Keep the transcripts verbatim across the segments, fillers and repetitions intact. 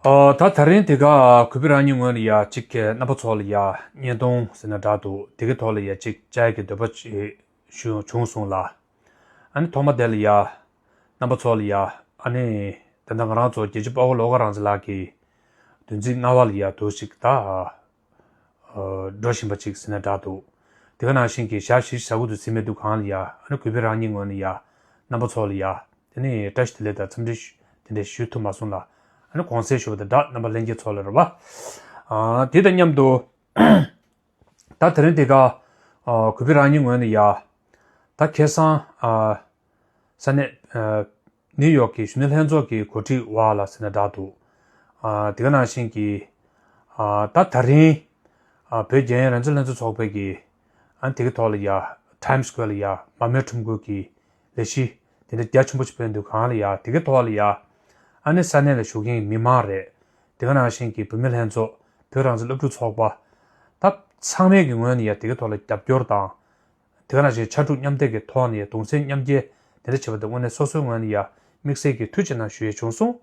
ཨ། ད་ད་རིང་དེ་ག་གུས་པ་རང་ཉིད་ངོས་ནས་ཡ་གཅིག་གི་རྣམ་པ་ཚོ་ལ་ཡ་བརྙན་ཐུང་ཟེར་ན་འདྲ་འདུག་དེ་གི་ཐོག་ལ་ཡ་གཅིག་བཅར་གྱི་འདོད་པ་ཞིག་བྱུང་སོང་ལ། ཨ་ནི་ཐོག་མ་དེ་ལ་ཡ་རྣམ་པ་ཚོ་ལ་ཡ། ཨ་ནི་ད་ལྟ་ང་རང་ཚོ་རྒྱལ་གཅེས་དཔའ་བོ་བློ་དགའ་རང་བཙན་ལགས་ཀྱི་བདུན་ཚིགས་ལྔ་པ་ལ་ཡ་འདུག་ཅིག་ད་འགྲོ་བཞིན་པ་ཅིག་ཟེར་ན་འདྲ་འདུག་དེ་ག་ནང་བཞིན་གྱི་ཞག་བཞི་ཟ་གི་འདུག་ཟེར་མི་འདུག་གང་ལ་ཡ། ཨ་ནི་གུས་པ་རང་ཉིད་ངོས་ནས་ཡ་རྣམ་པ་ཚོ་ལ་ཡ། དེ་ནས་བཀྲ་ཤིས་བདེ་ལེགས་དང་འཚམས་འདྲི་ཞུ་དེ་འདྲ་ཞུ་ཐུབ་མ་སོང་ལ། ཨ་ནི་དགོངས་སེལ་ཞུ་བ་དང་སྦྲགས་རྣམ་པ་ལྷན་རྒྱས་ཚོ་ལ་རེད་པ། ཨ། དེ་དང་མཉམ་དུ། ད་དེ་རིང་དེ་ག་ཨ། གུས་པ་རང་ཉིད་ངོས་ནས་ཡ། ད་ཁ་སང་། ཨ། ས་གནས། ཨ། ནིའུ་ཡོག་གི་གཞོན་ནུ་ལྷན་ཚོགས་ཀྱི་གོ་སྒྲིག་འོག་ལ་ཟེར་ན་འདྲ་འདུག་ཨ། དེ་ག་ནང་བཞིན་གྱི། ཨ། ད་ད་རིང་། ཨ། བོད་རྒྱལ་ཡོངས་རང་བཙན་ལྷན་ཚོགས་ཚོགས་པའི་གི། ཨ། དེ་གི་ཐོག་ལ་ཡ། Times Square ལ་ཡ་མར་མེ་ཁྲོམ་སྐོར་གྱི་ལས་གཞི་དེ་འདྲ་རྒྱ་ཆེན་པོ་ཞིག་སྤེལ་འདུག་གང་ལ་ཡ། དེ་གི་ཐོག་ལ་ཡ། ཨ་ནི་ས་གནས་ལ་བཞུགས་མཁན་མི་མང་རེད། དེ་ག་ནང་བཞིན་གྱི་བུད་མེད་ལྷན་ཚོགས། བོད་རང་བཙན་སློབ་ཕྲུག་ཚོགས་པ། ད་ཚང་མའི་གི་ངོས་ནས་ཡ་དེ་གི་ཐོག་ལ་རྒྱབ་སྐྱོར་དང་། དེ་ག་ནང་བཞིན་ཕྱར་གྲུ་མཉམ་འདེགས་ཀྱི་ཐོག་ནས་གདུང་སེམས་མཉམ་སྐྱེད་དེ་འདྲ་བྱེད་པ་དེ་དངོས་གནས་སོ་སོའི་ངོས་ནས་ཡ་དམིགས་བསལ་གྱི་ཐུགས་རྗེ་གནང་ཞུ་ཡས་བྱུང་སོང་།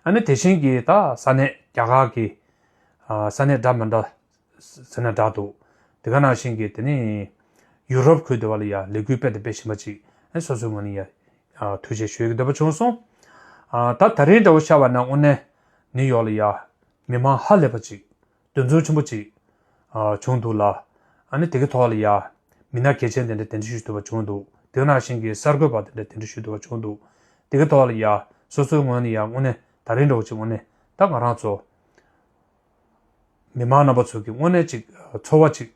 ཨ་ནི་དེ་བཞིན་གྱི་ད་ས་གནས་རྒྱ་གར་གྱི། ཨ། ས་གནས་འདྲ་མི་འདྲ་ཟེར་ན་འདྲ་འདུག་དེ་ག་ནང་བཞིན་གྱི་དེ་ནི་ཡུ་རོབ་ཁུལ་དེ་བ་ལ་ཡ་ལས་འགུལ་སྤེལ་དང་སྤེལ་བཞིན་པ་ཅིག་ཨ། སོ་སོའི་ངོས་ནས་ཡ། ཨ། ཐུགས་རྗེ་ཆེ་ཞུ་ཡས་ཀྱི་འདོད་པ་བྱུང་སོང་། ཨ། ད་ད་རིང་འདྲ་བོ་ཤར་བ་ན་དངོས་གནས་ནིའུ་ཡོག་ལ་ཡ་མི་མང་ཧ་ལས་པ་ཅིག་འདུ་འཛོམས་ཆེན་པོ་ཅིག་ཨ། བྱུང་འདུག་ལ། ཨ་ནི་དེ་གི་ཐོག་ལ་ཡ། མི་སྣ་གལ་ཆེན་དེ་འདྲ་གདན་འདྲེན་ཞུ་ཐུབ་པ་བྱུང་འདུག་དེ་ནང་བཞིན་གྱི་གསར་འགོད་པ་དེ་འདྲ་གདན་འདྲེན་ཞུ་ཐུབ་པ་བྱུང་འདུག་དེ་གི་ཐོག་ལ་ཡ། སོ་སོའི་ངོས་ནས་ཡ་དངོས་གནས་ད་རིང་འདྲ་བོ་ཅིག་དངོས་གནས་ད་ང་རང་ཚོ། མི་མང་རྣམ་པ་ཚོ་གི་དངོས་གནས་ཅིག་ཚོར་བ་ཅིག་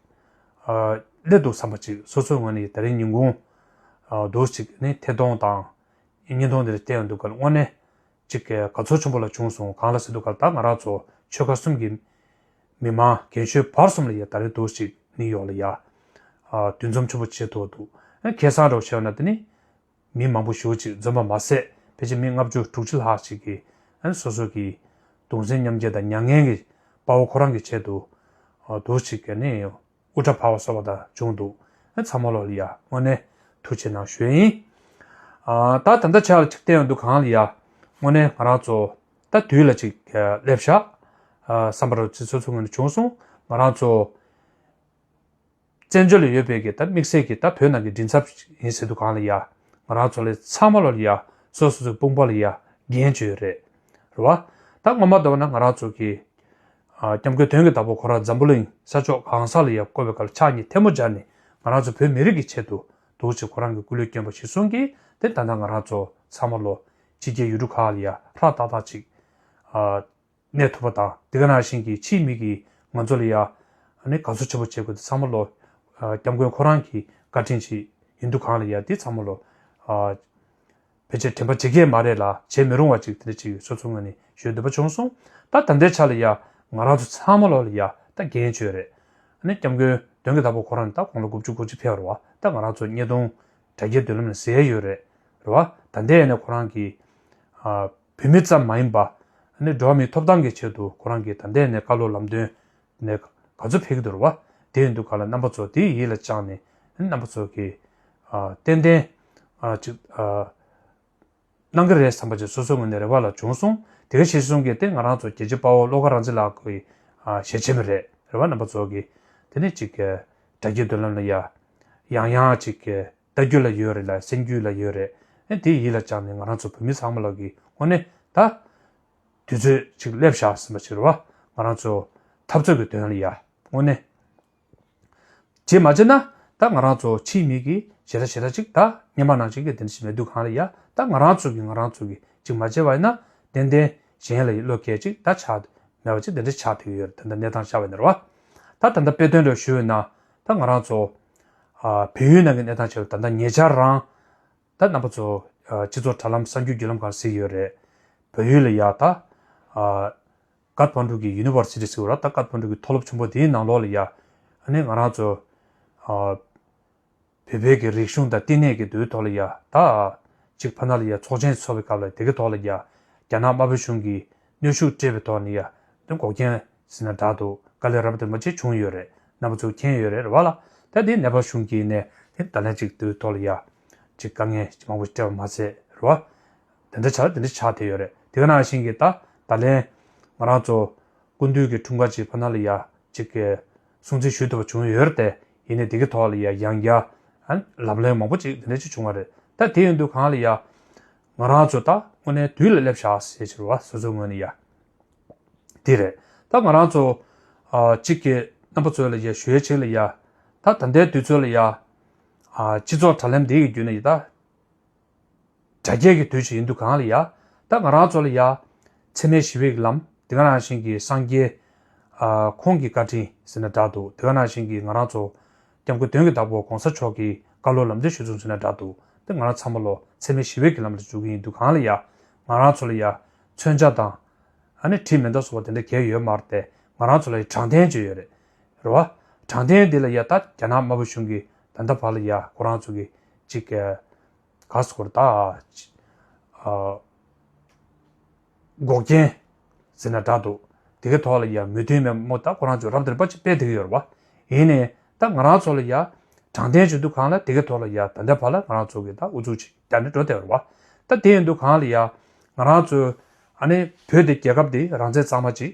ཨ། སླེབས་འདུག་བསམ་པ་ཅིག་སོ་སོའི་ངོས་ནས་ད་རིང་ཉིན་གུང་། ཨ། འདུག་ཅིག་ནི་ཐད་གཏོང་དང་། བརྙན་ཐུང་དེ་འདྲ་བལྟས་ཡོང་དུས་སྐབས་དངོས་གནས། ཅིག་གི་དགའ་ཚོར་ཆེན་པོ་ལ་བྱུང་སོང་། གང་ལ་ཟེར་དུས་སྐབས་ད་ང་རང་ཚོ་ཆོལ་ཁ་གསུམ་གྱི་མི་མང་རྒན་གཞོན་བར་གསུམ་ལ་ཡ་ད་རེས་འདུག་ཅིག་ནིའུ་ཡོག་ལ་ཡ། ཨ། འདུ་འཛོམས་ཆེན་པོ་བྱེད་ཐུབ་འདུག་ཨ། ཁ་སང་འདྲ་བོ་བྱས་ན་དེ་ནི་མི་མང་པོ་ཞེ་པོ་ཅིག་འཛོམས་པ་མ་ཟད་ཕལ་ཆེར་མི་ལྔ་བཅུ་དྲུག་ཅུ་ལྷག་ཅིག་གིས་ཨ་ནི་སོ་སོ་གི་གདུང་སེམས་མཉམ་སྐྱེད་དང་མྱ་ངན་གྱི་དཔའ་བོ་ཁོ་རང་གི་ཆེད་དུ། ཨ། འདུག་ཅིག་གི་ནི། དབུ་སྐྲ་འཕར་བ་སོགས་པ་དང་བྱུང་འདུག་ཨ། ཚང་མ་ལོ་ལ་ཡ་དངོས་གནས་ཐུགས་རྗེ་གནང་ཞུ་ཡིན། ཨ། ད་ད་ལྟ་ཆ་ལ་ཅིག་བལྟས་ཡོང་དུས་གང་ལ་ཡ། དངོས་གནས་ང་རང་ཚོ་ད་དུས་ལ་ཅིག་སླེབས་ཤག་ཨ། བསམ་པ་རོ་ཚེ་སོ་སོ་ངོས་ནས་བྱུང་སོང་། ང་རང་ཚོ་བཙན་བྱོལ་ལ་ཡོད་པའི་གི་ད་དམིགས་བསལ་གྱི་ད་བོད་ནང་གི་མགྲིན་ཚབ་ཡིན་ཟེར་དུས་གང་ལ་ཡ། ང་རང་ཚོ་ལ་ཚང་མ་ལོ་ལ་ཡ་སོ་སོ་སོའི་དཔུང་པ་ལ་ཡ་འགན་བཅོལ་ཡོད་རེད། རེད་བ། ད་སྔོན་མ་ལྟ་བ་ན་ང་རང་ཚོ་གི་ཨ། སྐྱབས་མགོན་དོན་གྱི་བདག་པོ་ཁོ་རང་འཛམ་བུ་གླིང་ས་ཕྱོགས་གང་ས་ལ་ཡ་བསྐོར་བའི་སྐབས་ལ་ཕྱག་གཉིས་ཐལ་མོ་སྦྱར་ནས་ང་རང་ཚོ་བོད་མི་རིགས་ཀྱི་ཆེད་དུ་འདུག་ཅིག་ཁོ་རང་གི་སྐུ་ལུས་བསྐྱོན་པ་གཞིར་བཟུང་གིས་དེ་ད་ལྟ་ང་རང་ཚོ་ཚང་མ་ལོ་ཕྱི་རྒྱལ་ཡུལ་གྲུ་ཁག་ལ་ཡ་ཧྲག་ཏག་ཏག་ཅིག་ཨ། གནས་ཐུབ་པ་དང་དེ་ག་ནང་བཞིན་གྱི་ཕྱིའི་མི་གིས་ང་ཚོ་ལ་ཡ་ཨ་ནི་དགའ་བསུ་ཆེན་པོ་བྱེད་དགོས་དེ་ཚང་མ་ལོ། ཨ། སྐྱབས་མགོན་ཁོ་རང་གི་བཀའ་དྲིན་ཅིག་ཡིན་དུས་གང་ལ་ཡ་དེ་ཚང་མ་ལོ། ཨ། ཕལ་ཆེར་དྲན་པ་བརྗེད་མཁན་མ་རེད་ལ་བརྗེད་མི་རུང་བ་ཅིག་དེ་འདྲ་ཅིག་སོ་སོ་ངོས་ནས་ཞུ་འདོད་པ་བྱུང་སོང་། ད་ད་ལྟའི་ཆ་ལ་ཡ་ང་རང་ཚོ་ཚང་མ་ལོ་ལ་ཡ་ད་འགན་བཅོལ་རེད། ཨ་ནི་སྐྱབས་མགོན་དོན་གྱི་བདག་པོ་ཁོ་རང་ནི་ད་དགུང་ལོ་དགུ་བཅུ་གོ་གཅིག་ཕེབས་རེད་བ། ད་ང་རང་ཚོ་བརྙན་ཐུང་དྲ་རྒྱའི་མདུན་ལམ་ནས་གཟིགས་ཡ་ཡོད་རེད། རེད་བ། ད་ལྟའི་ཡ་ནས་ཁོ་རང་གི་ཨ། བོད་མི་ཙམ་མ་ཡིན་པ། ཨ་ནི་འགྲོ་བ་མིའི་ཐོབ་ཐང་གི་ཆེད་དུ་ཁོ་རང་གིས་ད་ལྟའི་ནས་བཀའ་སློབ་ལམ་སྟོན་ནས་ག་ཚོད་ཕེབས་ཀྱི་འདུག་རེད་བ། དེ་ཡིན་དུས་ག་ལ་རྣམ་པ་ཚོ་དེ་ཡིད་ལ་བཅངས་ནས་རྣམ་པ་ཚོ་གིས་ཨ། ཏན་ཏན་ཨ། ཅིག་ཨ། གནང་གི་རེད་བསམ་པ་ཅིག་སོ་སོའི་ངོས་ནས་རེ་བ་ལ་བྱུང་སོང་། དེ་ག་གཞིར་བཟུང་གིས་དེ་ང་རང་ཚོ་རྒྱལ་གཅེས་དཔའ་བོ་བློ་དགའ་རང་བཙན་ལགས་ཀྱི་ཨ། ཞལ་ཆེམས་རེད། རེད་བ། རྣམ་པ་ཚོ་གིས་དེ་ནས་ཅིག་དྲ་རྒྱའི་མདུན་ལམ་ལ་ཡ་ཡང་ཡང་ཅིག་ལྟ་རྒྱུ་ལ་ཡོད་རེད་ལ་གསན་རྒྱུ་ལ་ཡོད་རེད། ཨེ་དེ་ཡིད་ལ་བཅངས་ནས་ང་རང་ཚོ་བོད་མི་ཚང་མ་ལ་གི་དངོས་གནས་ད་དུས་ཚོད་ཅིག་སླེབས་བཞག་ཟིན་པ་ཞིག་རེད་བ། ང་རང་ཚོ་འཐབ་རྩོད་ཀྱི་དོན་ལ་ཡ་དངོས་གནས་བྱེད་མ་བྱེད་ན་ད་ང་རང་ཚོ་ཕྱིའི་མི་གིས་ཞེ་དྲག་ཞེ་དྲག་ཅིག་ད་སྔོན་མ་ནང་བཞིན་གྱི་དེ་འདྲ་ཞིག་མེད་དུས་གང་ལ་ཡ་ད་ང་རང་ཚོ་གིས་ང་རང་ཚོ་གིས་ཅིག་མ་བྱས་པ་ཡིན་ན་ཏན་ཏན་གཞན་ལ་བློ་འགེལ་ཅིག་ད་ཆགས་མེད་པ་ཅིག་དེ་འདྲ་ཆགས་བསྡད་ཀྱི་ཡོད་རེད། ད་ལྟ་གནས་སྟངས་ཤར་བ་ཡིན་ན་རེད་བ། ད་ད་ལྟ་དཔེ་དོན་འདྲ་ཞུས་ཡོད་ན་ད་ང་རང་ཚོ་ཨ། བལ་ཡུལ་ནང་གི་གནས་སྟངས་ཆེ་བ་ད་ལྟ་ཉེ་ཆར་རང་ད་རྣམ་པ་ཚོ་ཨ། སྤྱི་ཚོགས་དྲ་ལམ་གསར་འགྱུར་བརྒྱུད་ལམ་ཁག་གཟིགས་ཡོད་རེད། བལ་ཡུལ་ལ་ཡ་ད་ཨ། ཀ་ཐ་མན་ཌུ་གི་ཡུ་ནི་ཝར་སི་ཊི་ཟེར་བ་ར་ད་ཀ་ཐ་མན་ཌུ་གི་མཐོ་སློབ་ཆེན་པོ་དེའི་ནང་ལོགས་ལ་ཡ་ཨ་ནི་ང་རང་ཚོ་ཨ། བོད་པའི་གི་རིག་གཞུང་དང་བསྟི་གནས་ཀྱི་འདུའི་ཐོག་ལ་ཡ་ད་ཅིག་ཕ་ན་ལ་ཡ་ཚོགས་ཆེན་ཚོགས་པའི་སྐབས་ལ་དེ་གའི་ཐོག་ལ་ཡ་རྒྱ་ནག་དམར་པོའི་གཞུང་གིས་གནོན་ཤུགས་སྤྲད་པའི་ཐོག་ནས་ཡ་དེ་འགོག་རྐྱེན་ཟེར་ན་འདྲ་འདུག་དཀའ་ལས་རབ་དང་རིམ་པ་ཅིག་བྱུང་ཡོད་རེད། རྣམ་པ་ཚོས་མཁྱེན་ཡོད་རེད་རེད་བ་ལ། ད་དེ་ནེ་པཱལ་གཞུང་གིས་ནས་དེ་ད་ལན་ཅིག་འདུའི་ཐོག་ལ་ཡ་ཅིག་དཀའ་ངལ་ཅིག་མང་པོ་ཞིག་སྤྲད་པ་མ་ཟད་རེད་བ། དེ་འདྲ་ཆགས་དེ་འདྲ་ཆགས་བསྡད་ཡོད་རེད། དེ་ག་ནང་བཞིན་གྱི་ད་ད་ལན་ ང་རང་ཚོ་སྐུ་མདུན་གྱི་འཁྲུངས་སྐར་ཅིག་ཕ་ན་ལ་ཡ་ཅིག་གི་སྲུང་བརྩི་ཞུ་ཐུབ་པ་བྱུང་ཡོད་རེད་དེ། ཡིན་ནའི་དེ་གི་ཐོག་ལ་ཡ་ཡང་བསྐྱར་ཨ་ལབ་གླེང་མང་པོ་ཅིག་དེ་འདྲ་ཅིག་བྱུང་བ་རེད། ད་དེ་ཡིན་དུས་གང་ལ་ཡ་ང་རང་ཚོ་ད་དངོས་གནས་དུས་ལ་སླེབས་བཞག་ཟེར་ཕྱིར་བ་སོ་སོའི་ངོས་ནས་ཡ། དེ་རེད། ད་ང་རང་ཚོ་ཨ་གཅིག་གི་རྣམ་པ་ཚོ་ལ་ཡ་ཞུ་ཡས་ཆེད་ལ་ཡ། ད་ད་ལྟའི་དུས་ཚོད་ལ་ཡ་ཨ་སྤྱི་ཚོགས་དྲ་ལམ་འདི་གི་བརྒྱུད་ནས་ཡ་ད་དྲ་རྒྱའི་གི་དུས་ཆེན་ཡིན་དུས་གང་ལ་ཡ། ད་ང་རང་ཚོ་ལ་ཡ་འཚེ་མེད་ཞི་བའི་གི་ལམ། དེ་ག་ནང་བཞིན་གྱི་སངས་རྒྱས་ཨ་ཁོང་གི་བཀའ་དྲིན་ཟེར་ན་འདྲ་འདུག་དེ་ག་ནང་བཞིན་གྱི་ང་རང་ཚོ་སྐྱབས་མགོན་དོན་གྱི་བདག་པོ་གོང་ས་མཆོག་གི་བཀའ་སློབ་ལམ་སྟོན་ཞུ་ཚུལ་ཟེར་ན་འདྲ་འདུག་དེ་ང་རང་ཚང་མ་ལོ་འཚེ་མེད་ཞི་བའི་གི་ལམ་ལ་འཇུག་གི་ཡིན་དུས་གང་ལ་ཡ། ང་རང་ཚོ་ལ་ཡ་མཚོན་ཆ་དང་ཨ་ནི་གྲི་མེ་མདའ་སོགས་པ་དེ་འདྲ་གལ་ཡོད་མ་རེད་དེ། ང་རང་ཚོ་ལ་ཡ་དྲང་བདེན་ཅིག་ཡོད་རེད། རེད་བ། དྲང་བདེན་འདི་ལ་ཡ་ད་རྒྱ་ནག་དམར་པོ་གཞུང་གིས་ད་ལྟ་བར་ལ་ཡ་ཁོ་རང་ཚོ་གི་ཅིག་ག་ག་སོགས་རེད་ད། ཨ། འགོག་རྐྱེན་ཟེར་ན་འདྲ་འདུག་དེ་གའི་ཐོག་ལ་ཡ་མོས་མཐུན་མེད་མོ་ད་ཁོ་རང་ཚོས་རབ་དང་རིམ་པ་ཅིག་སྤེལ་བསྡད་ཀྱི་ཡོད་རེད་བ། ཡིན་ནའི་ད་ང་རང་ཚོ་ལ་ཡ་དྲང་བདེན་བྱེད་དུས་གང་ལ་དེ་གའི་ཐོག་ལ་ཡ་ད་ལྟ་བར་ལ་ང་རང་ཚོ་གི་ད་ཨུ་ཚུགས་ཅིག་བརྒྱབ་ནས་འགྲོ་བསྡད་ཡོད་རེད་བ། ད་དེ་ཡིན་དུས་གང་ལ་ཡ་ང་རང་ཚོས་ཨ་ནི་བོད་དེ་རྒྱལ་ཁབ་དེ་རང་བཙན་གཙང་མ་ཅིག་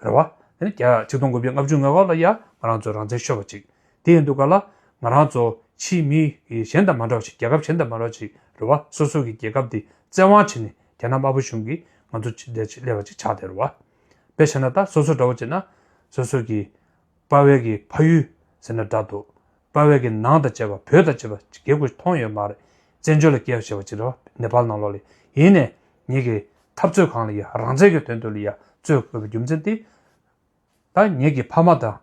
རེད་བ། དེ་ནི་རྒྱ་ཆིག་སྟོང་དགུ་བརྒྱ་ལྔ་བཅུ་ང་དགུ་ལ་ཡ་ང་རང་ཚོས་རང་བཙན་ཤོར་བ་ཅིག་དེ་ཡིན་དུས་ག་ལ་ང་རང་ཚོ་ཕྱིའི་མི་གཞན་དང་མ་འདྲ་བ་ཞིག་རྒྱལ་ཁབ་གཞན་དང་མ་འདྲ་བ་ཞིག་རེད་བ། སོ་སོ་གི་རྒྱལ་ཁབ་དེ་བཙན་དབང་བྱས་ནས་རྒྱ་ནག་དམར་པོ་གཞུང་གིས་ང་ཚོ་ཅི་འདྲ་ཅིག་སླེབས་པ་ཅིག་ཆགས་བསྡད་རེད་བ། དཔེ་བྱས་ན་ད་སོ་སོ་འདྲ་བོ་བྱས་ན་སོ་སོ་གི་པ་ཝེ་གི་ཕ་ཡུལ་ཟེར་ན་འདྲ་འདུག་པ་ཝེ་གི་ནང་དང་བཅས་པ་བོད་དང་བཅས་པ་ཅིག་རྒྱལ་ཁུངས་མཐོང་ཡོད་མ་རེད། བཙན་བྱོལ་ལ་སྐྱེལ་བ་བྱས་པ་ཅིག་རེད་བ། ནེ་པཱལ་ནང་ལོགས་ལ། ཡིན་ནའི་ངེད་ཀྱི་འཐབ་རྩོད་སྒང་ལ་ཡ་རང་བཙན་གྱི་དོན་དུ་ལ་ཡ་རྩོད་དགོས་པའི་རྒྱུ་མཚན་དེ། ད་ངེད་ཀྱི་ཕ་མ་དང་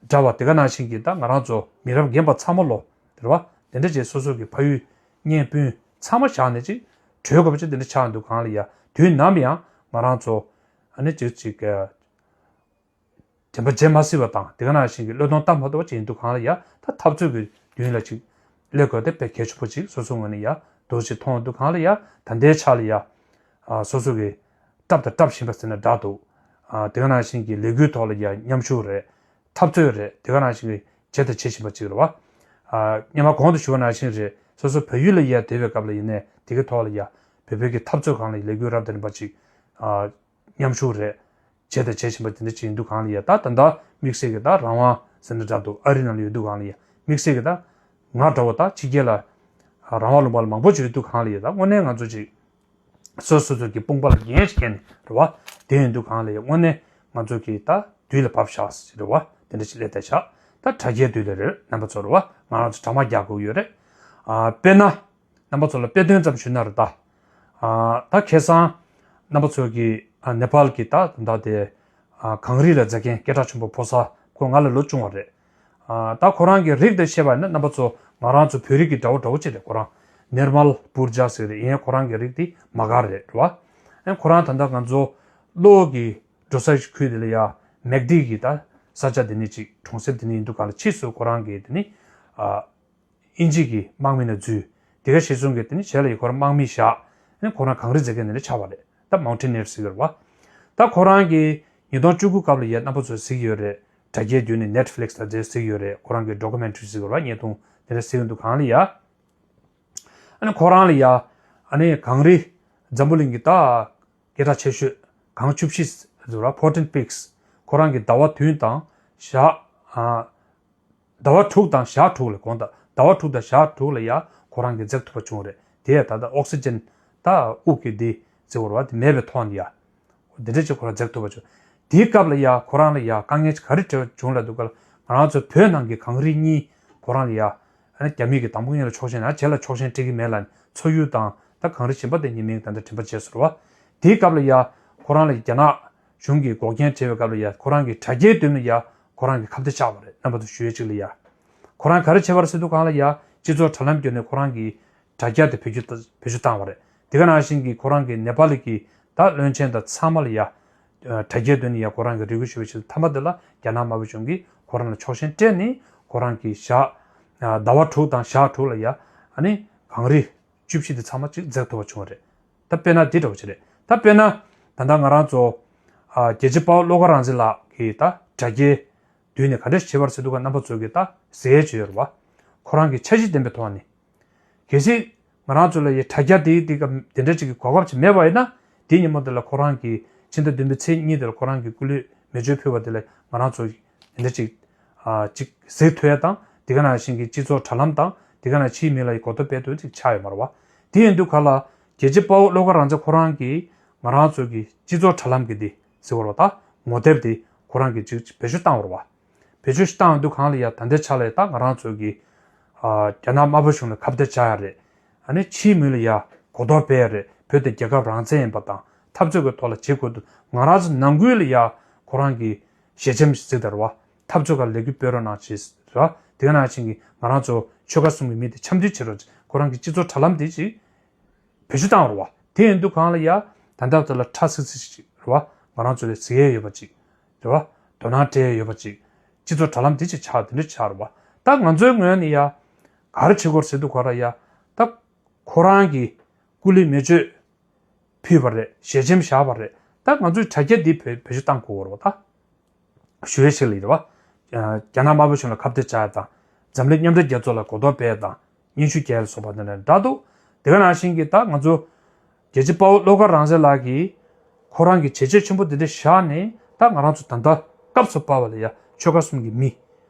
འདྲ་བ་དེ་ག་ནང་བཞིན་གྱི་ད་ང་རང་ཚོ་མི་རབས་རྒན་པ་ཚང་མ་ལོ་དེ་རེད་བ། དེ་འདྲ་བྱས་སོ་སོ་གི་ཕ་ཡུལ་གཉེན་སྤུན་ཚང་མ་བཞག་ནས་ཅིག་བྲོས་དགོས་པ་ཅིག་དེ་འདྲ་ཆགས་འདུག་གང་ལ་ཡ་དུས་ནམ་ཡང་ང་རང་ཚོ་ཨ་ནི་ཅིག་ཅིག་དྲན་པ་བརྗེད་མ་སྲིད་པ་དང་དེ་ག་ནང་བཞིན་གྱི་བློས་གཏོང་བཏང་མ་ཐུབ་པ་ཅིག་ཡིན་དུས་གང་ལ་ཡ་ད་འཐབ་རྩོད་ཀྱི་མདུན་ལ་ཅིག་སླེབས་དགོས་དེ་དཔེ་གལ་ཆེན་པོ་ཅིག་སོ་སོ་ངོས་ནས་ཡ་འདུག་ཅིག་མཐོང་འདུག་གང་ལ་ཡ་ད་ལྟའི་ཆ་ལ་ཡ་ཨ་སོ་སོ་གི་སྐྲག་དང་སྐྲག་བཞིན་པ་ཟེར་ན་འདྲ་འདུག་ཨ་དེ་ག་ནང་བཞིན་གྱི་ལས་འགུལ་ཐོག་ལ་ཡ་མཉམ་ཞུགས་རེད། འཐབ་རྩོད་རེད། དེ་ག་ནང་བཞིན་གྱི་བྱས་དང་བྱེད་བཞིན་པ་ཅིག་རེད་བ། ཨ་སྔོན་མ་གོང་དུ་ཞུ་བ་ནང་བཞིན་རེད། སོ་སོ་བལ་ཡུལ་ལ་ཡ་བསྡད་པའི་སྐབས་ལ་ཡིན་ནའི་དེ་གའི་ཐོག་ལ་ཡ་བོད་བོད་ཀྱི་འཐབ་རྩོད་སྒང་ལ་ལས་འགུལ་རབ་དང་རིམ་པ་ཅིག་ཨ་མཉམ་ཞུགས་རེད། བྱས་དང་བྱེད་བཞིན་པ་དེ་འདྲ་ཅིག་ཡིན་དུས་གང་ལ་ཡ་ད་ད་ལྟ་དམིགས་བསལ་གྱི་ད་རང་དབང་ཟེར་ན་འདྲ་འདུག་ཨ་རི་ནང་ལ་ཡོད་དུས་གང་ལ་ཡ་དམིགས་བསལ་གྱི་ད་ང་འདྲ་བོ་ད་ཕྱི་རྒྱལ་ལ་རང་དབང་ལུང་པ་ལ་མང་པོ་ཅིག་ཡོད་དུས་གང་ལ་ཡ་ད་དངོས་གནས་ང་ཚོ་ཅིག་སོ་སོ་སོ་གི་དཔུང་པ་ལ་འགན་ཞིག་འཁྱེར་ནས་རེད་བ། དེ་ཡིན་དུས་གང་ལ་ཡ་དངོས་གནས་ང་ཚོ་གི་ད་དུས་ལ་བབས་བཞག་ཟེར་རེད་བ། དེ་འདྲ་ཞིག་སླེབས་བསྡད་བཞག་ད་དྲ་རྒྱའི་དུས་ལ་རེད། རྣམ་པ་ཚོ་རེད་བ། ང་རང་ཚོ་དྲ་དམར་རྒྱག་དགོས་ཡོད་རེད། ཨ་དཔེར་ན། རྣམ་པ་ཚོ་ལ་དཔེ་དོན་ཙམ་ཞུས་ན་རེད་ད། ཨ་ད་ཁ་སང་རྣམ་པ་ཚོ་གི་ཨ་ནེ་པཱལ་གི་ད་ད་དེ་ཨ་གངས་རི་ལ་འཛེག་མཁན་སྐད་གྲགས་ཆེན་པོ་ཕོ་གསར་ཁོ་ང་ལས་ལོ་ཆུང་བ་རེད། ཨ་ད་ཁོ་རང་གི་རིགས་དེ་བཤད་པ་ཡིན་ན་རྣམ་པ་ཚོ་ང་རང་ཚོ་བོད་རིགས་ཀྱི་འདྲ་བོ་འདྲ་བོ་ཅིག་རེད། ཁོ་རང་ནེར་མལ་བུར་ཇ་ཟེར་རེད། ཡིན་ཁོ་རང་གི་རིགས་དེ་མ་གར་རེད་རེད་བ། ཨ་ཁོ་རང་ད་ལྟ་ང་ཚོ་གློ་བོ་གི་འགྲོ་ས་ཁུལ་དེ་ལ་ཡ་མེག་ཌི་གི་ད་ས་ཆ་དེ་ནས་ཅིག་གྲོང་གསེབ་དེ་ནས་ཡིན་དུས་གང་ལ་ཕྱིས་སུ་ཁོ་རང་གི་དེ་ནི་ཨ། དབྱིན་ཇི་གི་དམག་མི་ནང་འཛུལ། དེ་ག་ཞེ་གསུང་གི་དེ་ནི་བྱས་ལ་ཡི་ཁོ་རང་དམག་མི་བཞག་ཨ་ནི་ཁོ་རང་གངས་རི་འཛེག་མཁན་དེ་འདྲ་ཆགས་པ་རེད། ད་མའུན་ཊེ་ནེར་ཟེར་གི་རེད་བ། ད་ཁོ་རང་གི་ཉིས་སྟོང་བཅུ་དགུ་སྐབས་ལ་ཡ་རྣམ་པ་ཚོས་གཟིགས་ཡོད་རེད། དྲ་རྒྱའི་བརྒྱུད་ནས་ནེཊ་ཕི་ལིག་སི་དང་དེ་གཟིགས་ཡོད་རེད། ཁོ་རང་གི་ཌོ་ཀུ་མེན་ཊ་རི་ཟེར་གི་རེད་བ། བརྙན་ཐུང་དེ་འདྲ་གཟིགས་ཡོང་དུས་གང་ལ་ཡ། ཨ་ནི་ཁོ་རང་ལ་ཡ་ཨ་ནི་གངས་རི་འཛམ་བུ་གླིང་གི་ད་སྐད་གྲགས་ཆེ་ཤོས་གངས་བཅུ་བཞི་ཟེར་བ་ཕོར་ཊིན་པིག་སི་ཁོ་རང་གི་ཟླ་བ་བདུན་དང་ཞག་ཨ། ཟླ་བ་དྲུག་དང་ཞག་དྲུག་ལ་དགོངས་དག་ཟླ་བ་དྲུག་དང་ཞག་དྲུག་ལ་ཡ་ཁོ་རང་གིས་འཛེག་ཐུབ་པ་བྱུང་བ་རེད། དེ་ཡ་ད་ལྟ་ཨོག་སི་ཇན་ད་དབུགས་ཀྱི་འདི་ཟེར་བ་རེད་བ། དེ་མེད་པའི་ཐོག་ནས་ཡ་འདི་འདྲ་ཅིག་ཁོ་རང་འཛེག་ཐུབ་པ་བྱུང་། དེའི་སྐབས་ལ་ཡ་ཁོ་རང་ལ་ཡ་དཀའ་ངལ་ག་རེ་འཕྲད་བྱུང་ལབ་དུས་སྐབས་ལ་ང་རང་ཚོ་བོད་ནང་གི་གངས་རི་གཉིས་ཁོ་རང་ལ་ཡ་ཨ་ནི་རྒྱ་མི་གིས་དང་པོ་ཉིད་ལ་ཕྱོགས་ཞེན་ན་རྗེས་ལ་ཕྱོགས་ཞེན་སྤྲད་ཀྱི་མེད་ལབ་ནས་མཚོ་ཡུལ་དང་ད་གངས་རི་གཞན་པ་དེ་གཉིས་མིང་ད་ལྟ་དྲན་པ་བརྗེད་སོང་བ། དེའི་སྐབས་ལ་ཡ་ཁོ་རང་ལ་རྒྱ་ནག་གཞུང་གིས་འགོག་རྐྱེན་བྱས་པའི་སྐབས་ལ་ཡ་ཁོ་རང་གི་དྲ་རྒྱའི་མདུན་ལ་ཡ་ཁོ་རང་གི་ཁ་གཏད་བཅག་པ་རེད། རྣམ་པ་ཚོ་ཞུ་ཡས་གཅིག་ལ་ཡ། ཁོ་རང་ག་རེ་བྱས་པ་རེད་ཟེར་དུས་གང་ལ་ཡ་སྤྱི་ཚོགས་དྲ་ལམ་བརྒྱུད་ནས་ཁོ་རང་གི་དྲ་རྒྱ་དེ་བེད་སྤྱོད་བེད་སྤྱོད་བཏང་བ་རེད། དེ་ག་ནང་བཞིན་གྱི་ཁོ་རང་གི་ནེ་པ་ལི་གི་ད་བློན་ཆེན་དང་ཚང་མ་ལ་ཡ་དྲ་རྒྱའི་མདུན་ནས་ཡ་ཁོ་རང་གི་རེ་སྐུལ་ཞུ་བའི་ཆེད་དུ་མཐའ་མ་དེ་ལ་རྒྱ་ནག་དམར་པོའི་གཞུང་གིས་ཁོ་རང་ལ་ཕྱོགས་ཞེན་སྤྲད་ནས་ཁོ་རང་གི་ཞག་ཟླ་བ་དྲུག་དང་ཞག་དྲུག་ལ་ཡ་ཨ་ནི་གངས་རི་བཅུ་བཞི་དེ་ཚང་མ་ཅིག་འཛེག་ཐུབ་པ་བྱུང་བ་རེད། ད་དཔེར་ན་འདི་འདྲ་བོ་ཅིག་རེད། ད་དཔེར་ན་ད་ལྟ་ང་རང་ཚོ་ཨ་རྒྱལ་གཅེས་དཔའ་བོ་བློ་དགའ་རང་བཙན་ལགས་ཀྱིས་ད་དྲ་རྒྱའི་མདུན་ནས་ག་འདྲ་ཞིག་བྱས་པ་རེད་ཟེར་དུས་ཀ་རྣམ་པ་ཚོ་གིས་ད་གཟིགས་ཡས་ཅིག་ཡོད་རེད་བ། ཁོ་རང་གིས་འཆར་གཞི་ལྡན་པའི་ཐོག་ནས། གལ་སྲིད་ང་རང་ཚོ་ལ་ཡི་དྲ་རྒྱ་དེ་དེ་ག་དེ་འདྲ་ཅིག་གི་གོ་སྐབས་ཅིག་མེད་པ་ཡིན་ན་དེ་ཉིན་མོ་དེ་ལ་ཁོ་རང་གིས་ ཕྱི་ཟླ་བདུན་པའི་ཚེས་གཉིས་དེར་ཁོ་རང་གི་སྐུ་ལུས་མེ་མཆོད་ཕུལ་བ་དེ་ལ་ང་རང་ཚོ་འདི་འདྲ་ཅིག་ཨ་ཅིག་གཟིགས་ཐུབ་ཡ་དང་། དེ་ག་ནང་བཞིན་གྱི་སྤྱི་ཚོགས་དྲ་ལམ་དང་དེ་ག་ནང་ཕྱིའི་མི་ལ་གོ་རྟོགས་སྤེལ་ཐུབ་ཅིག་ཆགས་ཡོད་མ་རེད་བ། དེ་ཡིན་དུས་ག་ལ་རྒྱལ་གཅེས་དཔའ་བོ་བློ་དགའ་རང་བཙན་ཁོ་རང་གིས་ང་རང་ཚོ་གི་སྤྱི་ཚོགས་དྲ་ལམ་གྱི་འདི་ཟེར་བ་རེད་བ། ད་ངོ་དེབ་འདི་ཁོ་རང་གིས་ཅིག་བེད་སྤྱོད་བཏང་བ་རེད་བ། བེད་སྤྱོད་བཏང་དུས་གང་ལ་ཡ་ད་ལྟའི་ཆ་ལ་ཡ་ད་ང་རང་ཚོ་གི་ཨ་རྒྱ་ནག་དམར་པོ་གཞུང་ལ་ཁ་གཏད་བཅག་ཡ་རེད། ཨ་ནི་ཕྱིའི་མི་ལ་ཡ་གོ་རྟོགས་སྤེལ་ཡ་རེད། བོད་དེ་རྒྱལ་ཁབ་རང་བཙན་ཡིན་པ་དང་འཐབ་རྩོད་ཀྱི་ཐོག་ལ་བྱེད་དགོས་འདུག་ང་རང་ཚོ་ནང་ཁུལ་ལ་ཡ་ཁོ་རང་གི་ཞལ་ཆེམས་ཤིག་གཟིགས་དང་རེད་བ། འཐབ་རྩོད་ཁག་ལས་འགུལ་སྤེལ་རོགས་གནང་ཞེས་རེད་བ། དེ་ག་ནང་བཞིན་གྱི་ང་རང་ཚོ་ཆོལ་ཁ་གསུམ་གྱི་མི་དེ་འཆམ་མཐུན་བྱེད་རོགས་ཁོ་རང་གི་སྤྱི་ཚོགས་དྲ་ལམ་དེ་ཅིག་བེད་སྤྱོད་བཏང་བ་རེད་བ། དེ་ཡིན་དུས་གང་ལ་ཡ་ད་ལྟ་དེ་ལ་ཁྲ་ཚིག་ཚིག་ཅིག་རེད་བ། ང་རང་ཚོ་ལ་གཟིགས་ཡས་ཡོད་པ་ཅིག་རེད་བ། དོ་སྣང་སྤྲད་ཡས་ཡོད་པ་ཅིག་སྤྱི་ཚོགས་དྲ་ལམ་དེ་ཅིག་ཆགས་དེ་འདྲ་ཆགས་རེད་བ། ད་ང་ཚོའི་ངོས་ནས་ཡ་ག་རེ་བྱེད་དགོས་ཟེར་དུས་ག་ལ་ཡ་ད་ཁོ་རང་གི་སྐུ་ལུས་མེ་མཆོད་ཕུལ་བ་རེད། ཞལ་ཆེམས་བཞག་པ་རེད། ད་ང་ཚོས་དྲ་རྒྱ་འདི་བེད་བེད་སྤྱོད་བཏང་དགོས་རེད་བ་ད། ཞུ་ཡས་ཤིག་ལ་ཡིན་རེད་བ། རྒྱ་ནག་དམར་པོ་གཞུང་ལ་ཁ་གཏད་བཅག་ཡ་དང་། འཛམ་གླིང་མཉམ་འབྲེལ་རྒྱལ་ཚོགས་ལ་གོ་རྟོགས་སྤེལ་ཡ་དང་། སྙན་ཞུ་རྒྱག་ཡ་ལ་སོགས་པ་དེ་འདྲ་འདྲ་འདུག་དེ་ག་ནང་བཞིན་གྱི་ད་ང་ཚོ་རྒྱལ་གཅེས་དཔའ་བོ་བློ་དགའ་རང་བཙན་ལགས་ཀྱིས་ཁོ་རང་གི་བྱས་རྗེས་ཆེན་པོ་འདི་འདྲ་བཞག་ནས་ད་ང་རང་ཚོ་ད་ལྟ་སྐབས་སུ་བབས་པ་ལ་ཡ་ཆོལ་ཁ་གསུམ་གྱི་མི་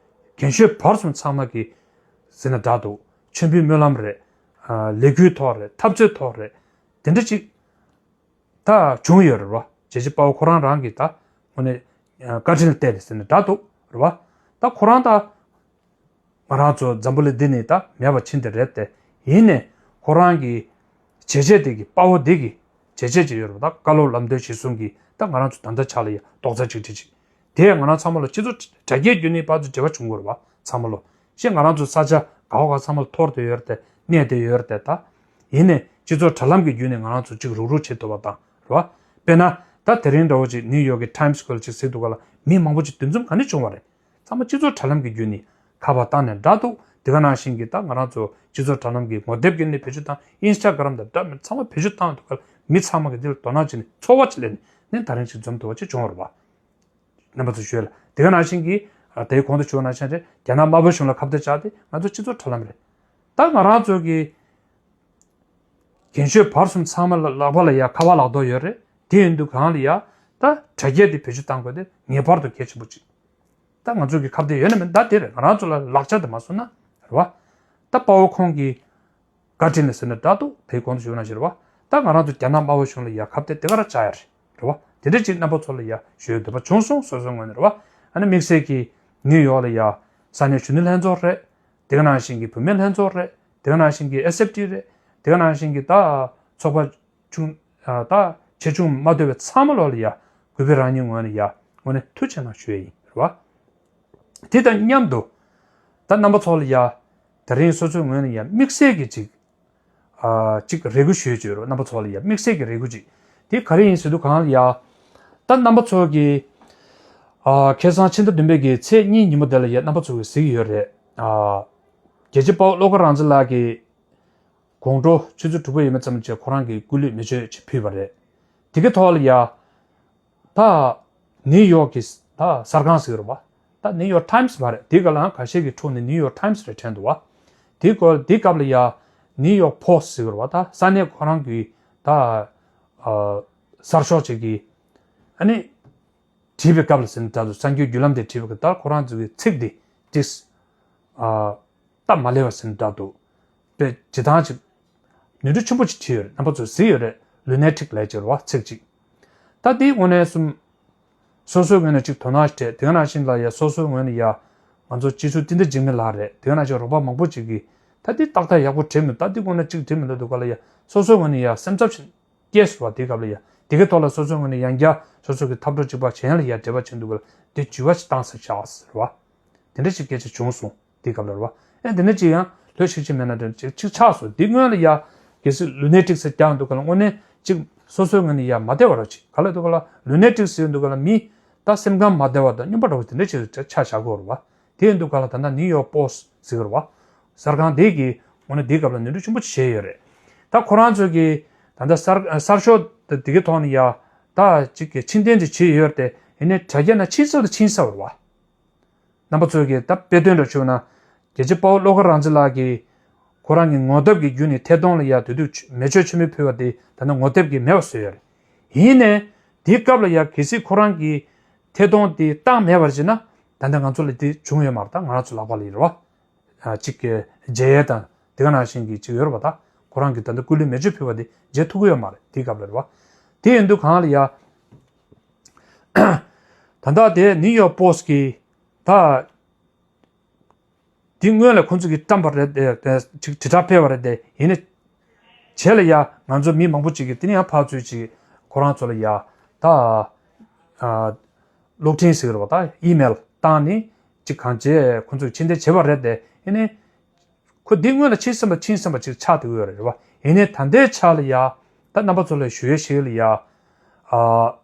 རྒན་གཞོན་བར་གསུམ་ཚང་མ་གི་ཟེར་ན་འདྲ་འདུག་མཆོད་འབུལ་སྨོན་ལམ་རེད། ལས་འགུལ་ཐོག་རེད། འཐབ་རྩོད་ཐོག་རེད། དེ་འདྲ་ཅིག་ད་བྱུང་ཡོད་རེད་བ། རྒྱལ་གཅེས་དཔའ་བོ་ཁོ་རང་རང་གིས་ད་དངོས་གནས་བཀའ་དྲིན་ལ་བརྟེན་ནས་ཟེར་ནས་འདྲ་འདུག་རེད་བ། ད་ཁོ་རང་ད་ང་རང་ཚོ་འཛམ་བུ་གླིང་འདི་ནས་ད་མེད་པ་ཕྱིན་དེ་རེད་དེ། ཡིན་ནས་ཁོ་རང་གི་བྱས་རྗེས་དེ་གི་དཔའ་བོ་དེ་གི་བྱས་རྗེས་ཅིག་ཡོད་རེད་བ། ད་བཀའ་སློབ་ལམ་སྟོན་གཞིར་བཟུང་གི་ད་ང་རང་ཚོ་ད་ལྟ་ཆ་ལ་ཡ་རྡོག་རྩ་གཅིག་སྒྲིལ་ཅིག་དེ་ང་རང་ཚང་མ་ལ་སྤྱི་ཚོགས་དྲ་རྒྱའི་བརྒྱུད་ནས་ཕར་ཚུར་འབྲེལ་བ་བྱུང་དགོས་རེད་བ། ཚང་མ་ལོ། ཞེས་ང་རང་ཚོ་ས་ཆ་ག་བ་ག་ཚང་མ་ལ་ཐོར་དུ་ཡོད་རེད་དེ། གནས་དེ་ཡོད་རེད་དེ་ད། ཡིན་ནས་སྤྱི་ཚོགས་དྲ་ལམ་གྱི་བརྒྱུད་ནས་ང་རང་ཚོ་གཅིག་རུག་རུག་བྱེད་ཐུབ་པ་དང་རེད་བ། དཔེར་ན་ད་དེ་རིང་འདྲ་བོ་ཅིག་ནིའུ་ཡོག་གི་ཊའིམ་སི་སྐོར་ལ་ཅིག་གཟིགས་འདུག་ག་ལ། མི་མང་པོ་ཅིག་འདུ་འཛོམས་ག་ནས་བྱུང་བ་རེད། ཚང་མ་སྤྱི་ཚོགས་དྲ་ལམ་གྱི་བརྒྱུད་ནས་ཁ་པར་བཏང་ནས་འདྲ་འདུག་དེ་ག་ནང་བཞིན་གྱི་ད་ང་རང་ཚོ་སྤྱི་ཚོགས་དྲ་ལམ་གྱི་ངོ་དེབ་བརྒྱུད་ནས་བེད་སྤྱོད་བཏང་། ཨིན་སི་ཊ་གྷ་རམ་དང་འདྲ་མིན་ཚང་མ་བེད་སྤྱོད་བཏང་འདུག་ག་ལ། མི་ཚང་མ་གི་འདི་ལ་དོ་སྣང་བྱས་ནས་ཚོར་བ་ཅིག་ལེན་ནས་ནས་ད་རིང་ཅིག་འཛོམས་ཐུབ་པ་ཅིག་བྱུང་བ་རེད་བ། རྣམ་པ་ཚོ་ཞུས་ལ། དེ་ག་ནང་བཞིན་གྱི་ཨ་དེའི་གོང་དུ་ཞུས་པ་ནང་བཞིན་རེད། རྒྱ་ནག་དམར་པོའི་གཞུང་ལ་ཁ་གཏད་བཅག་དེ་ང་ཚོ་སྤྱི་ཚོགས་དྲ་ལམ་རེད། ད་ང་རང་ཚོ་གི་རྒན་གཞོན་བར་གསུམ་ཚང་མ་ལ་ལག་པ་ལ་ཡ་ཁ་པར་ལག་ཐོག་ཡོད་རེད། དེ་ཡིན་དུས་གང་ལ་ཡ་ད་དྲ་རྒྱ་དེ་བེད་སྤྱོད་བཏང་དགོས་དེ་ངེས་པར་དུ་གལ་ཆེན་པོ་ཅིག་ད་ང་ཚོ་གི་ཁ་གཏད་ཡོད་ན་མེད་ད་དེ་རེད། ང་རང་ཚོ་ལ་ལག་ཆ་དེ་མ་སོང་ན་རེད་བ། ད་དཔའ་བོ་ཁོང་གི་བཀའ་དྲིན་ལ་ཟེར་ནས་འདྲ་འདུག་དེའི་གོང་དུ་ཞུས་ན་ཞེས་རེད་བ། ད་ང་རང་ཚོ་རྒྱ་ནག་དམར་པོ་གཞུང་ལ་ཡ་ཁ་གཏད་དེ་ག་རང་བཅག་ཡ་རེད་རེད་བ། དེ་འདྲ་ཅིག་རྣམ་པ་ཚོ་ལ་ཡ་ཞུ་འདོད་པ་བྱུང་སོང་། སོ་སོའི་ངོས་ནས་རེད་བ། ཨ་ནི་དམིགས་བསལ་གྱི་ནིའུ་ཡོག་ལ་ཡ་ས་གནས་གཞོན་ནུ་ལྷན་ཚོགས་རེད། དེ་ག་ནང་བཞིན་གྱི་བུད་མེད་ལྷན་ཚོགས་རེད། དེ་ག་ནང་བཞིན་གྱི་ཨེས་ཨེཕ་ཊི་རེད། དེ་ག་ནང་བཞིན་གྱི་ད་ཚོགས་པ་ཆུང་ད་ཆེ་ཆུང་མ་འདོད་པའི་ཚང་མ་ལོག་ལ་ཡ་གུས་པའི་རང་ཉིད་ངོས་ནས་ཡ་དངོས་གནས་ཐུགས་རྗེ་གནང་ཞུ་ཡ་ཡིན་རེད་བ། དེ་དང་མཉམ་དུ་ད་རྣམ་པ་ཚོ་ལ་ཡ་དེ་རིང་སོ་སོའི་ངོས་ནས་ཡ་དམིགས་བསལ་གྱི་ཅིག་ཨ་ཅིག་རེ་སྐུལ་ཞུ་ཡ་ཅིག་ཡོད་རེད། རྣམ་པ་ཚོ་ལ་ཡ་དམིགས་བསལ་གྱི་རེ་སྐུལ་ཅིག་དེ་ག་རེ་ཡིན་ཟེར་དུས་གང་ལ་ཡ་ད་རྣམ་པ་ཚོ་གི་ཨ་ཁ་སང་ཕྱི་ཟླ་བདུན་པའི་གི་ཚེས་གཉིས་ཉིན་མོ་དེ་ལ་ཡ་རྣམ་པ་ཚོ་གི་གཟིགས་ཡོད་རེད། ཨ་རྒྱལ་གཅེས་དཔའ་བོ་བློ་དགའ་རང་བཙན་ལགས་ཀྱིས་དགོང་དྲོ་ཆུ་ཚོད་དྲུག་པ་ཡས་མས་ཙམ་བྱས་ཁོ་རང་གི་སྐུ་ལུས་མེ་མཆོད་ཅིག་ཕུལ་བ་རེད། དེ་གའི་ཐོག་ལ་ཡ་ད་ནིའུ་ཡོག་གི་ད་གསར་ཁང་ཟེར་གྱི་རེད་བ། ད་ནིའུ་ཡོག་ཊའིམ་སི་མ་རེད། དེ་ག་ལའང་ཁ་ཤས་ཀྱི་ཁྲོད་ནས་ནིའུ་ཡོག་ཊའིམ་སི་རེད་དྲན་འདུག་བ། དེ་སྐོར་དེ་སྐབས་ལ་ཡ་ནིའུ་ཡོག་པོ་སི་ཊི་ཟེར་གྱི་རེད་བ། ད་ས་གནས་ཁོ་རང་གི་ད་ཨ་གསར་ཤོག་ཅིག་གི་ཨ་ནི་བྲིས་པའི་སྐབས་ལ་ཟེར་ན་འདྲ་འདུག་གསར་འགྱུར་བརྒྱུད་ལམ་དེ་བྲིས་པའི་སྐབས་ལ་ཁོ་རང་ཚོ་གི་ཚིག་འདི་ཏིས་ཨ་སྟབས་མ་ལེགས་པ་ཟེར་ན་འདྲ་འདུག་དཔེ་ཇི་ལྟར་ཅིག་ནོར་འཁྲུལ་ཆེན་པོ་ཅིག་བྲིས་ཡོད་རེད། རྣམ་པ་ཚོས་གཟིགས་ཡོད་རེད། ལུ་ནེ་ཊིག་ལབ་ཀྱི་རེད་བ། ཚིག་ཅིག་ད་འདི་དངོས་གནས་སུམ་སོ་སོའི་ངོས་ནས་ཅིག་དོ་སྣང་ཞིག་སྤྲད། དེ་ག་ནང་བཞིན་ལ་ཡ་སོ་སོའི་ངོས་ནས་ཡ་ང་ཚོ་སྤྱི་ཟུར་བསྟན་འཛིན་འཇིགས་མེད་ལགས་རེད། དེ་ག་ནང་བཞིན་རོགས་པ་མང་པོ་ཅིག་གིས་ད་འདི་ཏག་ཏག་ཡག་པོ་བྲིས་མི་འདུག་ད་འདི་དངོས་གནས་ཅིག་བྲིས་མི་འདུག་འདུག་ག་ལ་ཡ་སོ་སོའི་ངོས་ནས་ཡ་སེམས་འཚབ་ཞིག་སྐྱེས་སོང་བ། དེ་སྐབས་ལ་ཡ་དེ་གའི་ཐོག་ལ་སོ་སོའི་ངོས་ནས་ཡང་བསྐྱར་སོ་སོ་གི་འཐབ་གྲོགས་གཅིག་པ་གཞན་ལ་ཡ་འབྲེལ་བ་བྱེད་འདུག་ག་ལ་དེ་འགྱུར་བ་ཞིག་བཏང་ས་ཆགས་ཟེར་བ། དེ་འདྲ་ཞིག་སྐད་ཆ་བྱུང་སོང་། དེ་སྐབས་ལ་རེད་བ། ཨེ་དེ་ནས་ཅིག་ཡང་ལྷོད་ཤིག་ཅིག་མེད་ན་དྲན་ཅིག་ཅིག་ཆགས་སོང་། དེ་སྔོན་ལ་ཡ་གལ་སྲིད་ལུ་ནེ་ཊིག་ཟེར་རྒྱག་འདུག་ག་ལ་དངོས་གནས་ཅིག་སོ་སོའི་ངོས་ནས་ཡ་མ་བདེ་བ་ར་ཅིག་ག་ལ་འདུག་ག་ལ་ལུ་ནེ་ཊིག་ཟེར་འདུག་ག་ལ་མི་ད་སེམས་ཁམས་མ་བདེ་བ་དང་སྨྱོན་པ་འདྲ་བོ་དེ་འདྲ་ཅིག་ཆ་བཞག་གི་ཡོད་རེད་བ། དེ་ཡིན་དུས་ག་ལ་ད་ལྟ་ནིའུ་ཡོག་པོ་སི་ཊི་ཟེར་གི་རེད་བ། གསར་ཁང་དེ་གིས་དངོས་གནས་དེའི་སྐབས་ལ་ནོར་འཁྲུལ་ཆེན་པོ་ཅིག་བྱས་ཡོད་རེད། ད་ཁོ་རང་ཚོས་ཀྱིས་ད་ལྟ་གསར་གསར་ཤོག་དེ་དེ་གའི་ཐོག་ནས་ཡ་ད་ཅིག་གི་ཕྱིར་འཐེན་ཅིག་བྱས་ཡོད་རེད་དེ། ཡིན་ནའི་དྲ་རྒྱ་ནང་ཕྱིན་ཚར་དང་ཕྱིན་ཚར་བ་རེད་བ། རྣམ་པ་ཚོས་ཀྱིས་ད་དཔེ་སྟོན་འདྲ་བྱུང་ན། རྒྱལ་གཅེས་དཔའ་བོ་བློ་དགའ་རང་བཙན་ལགས་ཀྱིས་ཁོ་རང་གི་ངོ་དེབ་ཀྱི་བརྒྱུད་ནས་ཐད་གཏོང་ལ་ཡ་དེ་དུས་མེ་མཆོད་མཆོད་མེ་ཕུལ་བ་དེ་ད་ནི་ངོ་དེབ་ཀྱིས་མེད་པ་བཟོས་ཡོད་རེད། ཡིན་ནའི་ དེའི་སྐབས་ལ་ཡ་གལ་སྲིད་ཁོ་རང་གིས་ཐད་གཏོང་དེ་བཏང་མེད་པར་བྱས་ན། ད་ལྟ་ང་ཚོ་ལ་དེ་བྱུང་ཡོད་མ་རེད། ད་ང་རང་ཚོ་ལག་པ་ལ་ཡོད་རེད་བ། ཨ་གཅིག་གི་མཇལ་ཡས་དང་དེ་ག་ནང་བཞིན་གྱི་གཅིག་ཡོད་རེད་བ། ད་ཁོ་རང་གིས་ད་ལྟ་སྐུ་ལུས་མེ་མཆོད་ཕུལ་བ་དེ་མཇལ་ཐུབ་ཀྱི་ཡོད་མ་རེད། དེའི་སྐབས་ལ་རེད་བ། དེ་ཡིན་དུས་གང་ལ་ཡ། ད་ལྟ་དེ་ནིའུ་ཡོག་པོ་སི་གི་ད། དེ་སྔོན་ལ་ཁོང་ཚོ་གིས་བཀྲམ་པ་རེད་དེ། དེ་ཅིག་དྲིལ་བསྒྲགས་སྤེལ་བ་རེད་དེ། ཡིན་ནའི་བྱས་ལ་ཡ་ང་ཚོ་མི་མང་པོ་ཅིག་གིས་དེ་ནས་ཡང་ཕར་ཚུར་ཅིག་ཁོ་རང་ཚོ་ལ་ཡ་ད་ཨ་གློག་འཕྲིན་ཟེར་བ་ད་ཨི་མེལ་བཏང་ནས་ཅིག་གང་བྱས་ཁོང་ཚོས་ཕྱིར་འཐེན་བྱས་པ་རེད་དེ། ཡིན་ནའི་ཁོ་འདི་སྔོན་ལ་ཕྱིན་ཟིན་པ་ཕྱིན་ཟིན་པ་ཅིག་ཆགས་བསྡད་ཡོད་རེད་བ། ཡིན་ནའི་ད་ལྟའི་ཆ་ལ་ཡ་ད་རྣམ་པ་ཚོ་ལ་ཞུ་ཡས་ཞིག་ལ་ཡ་ཨ།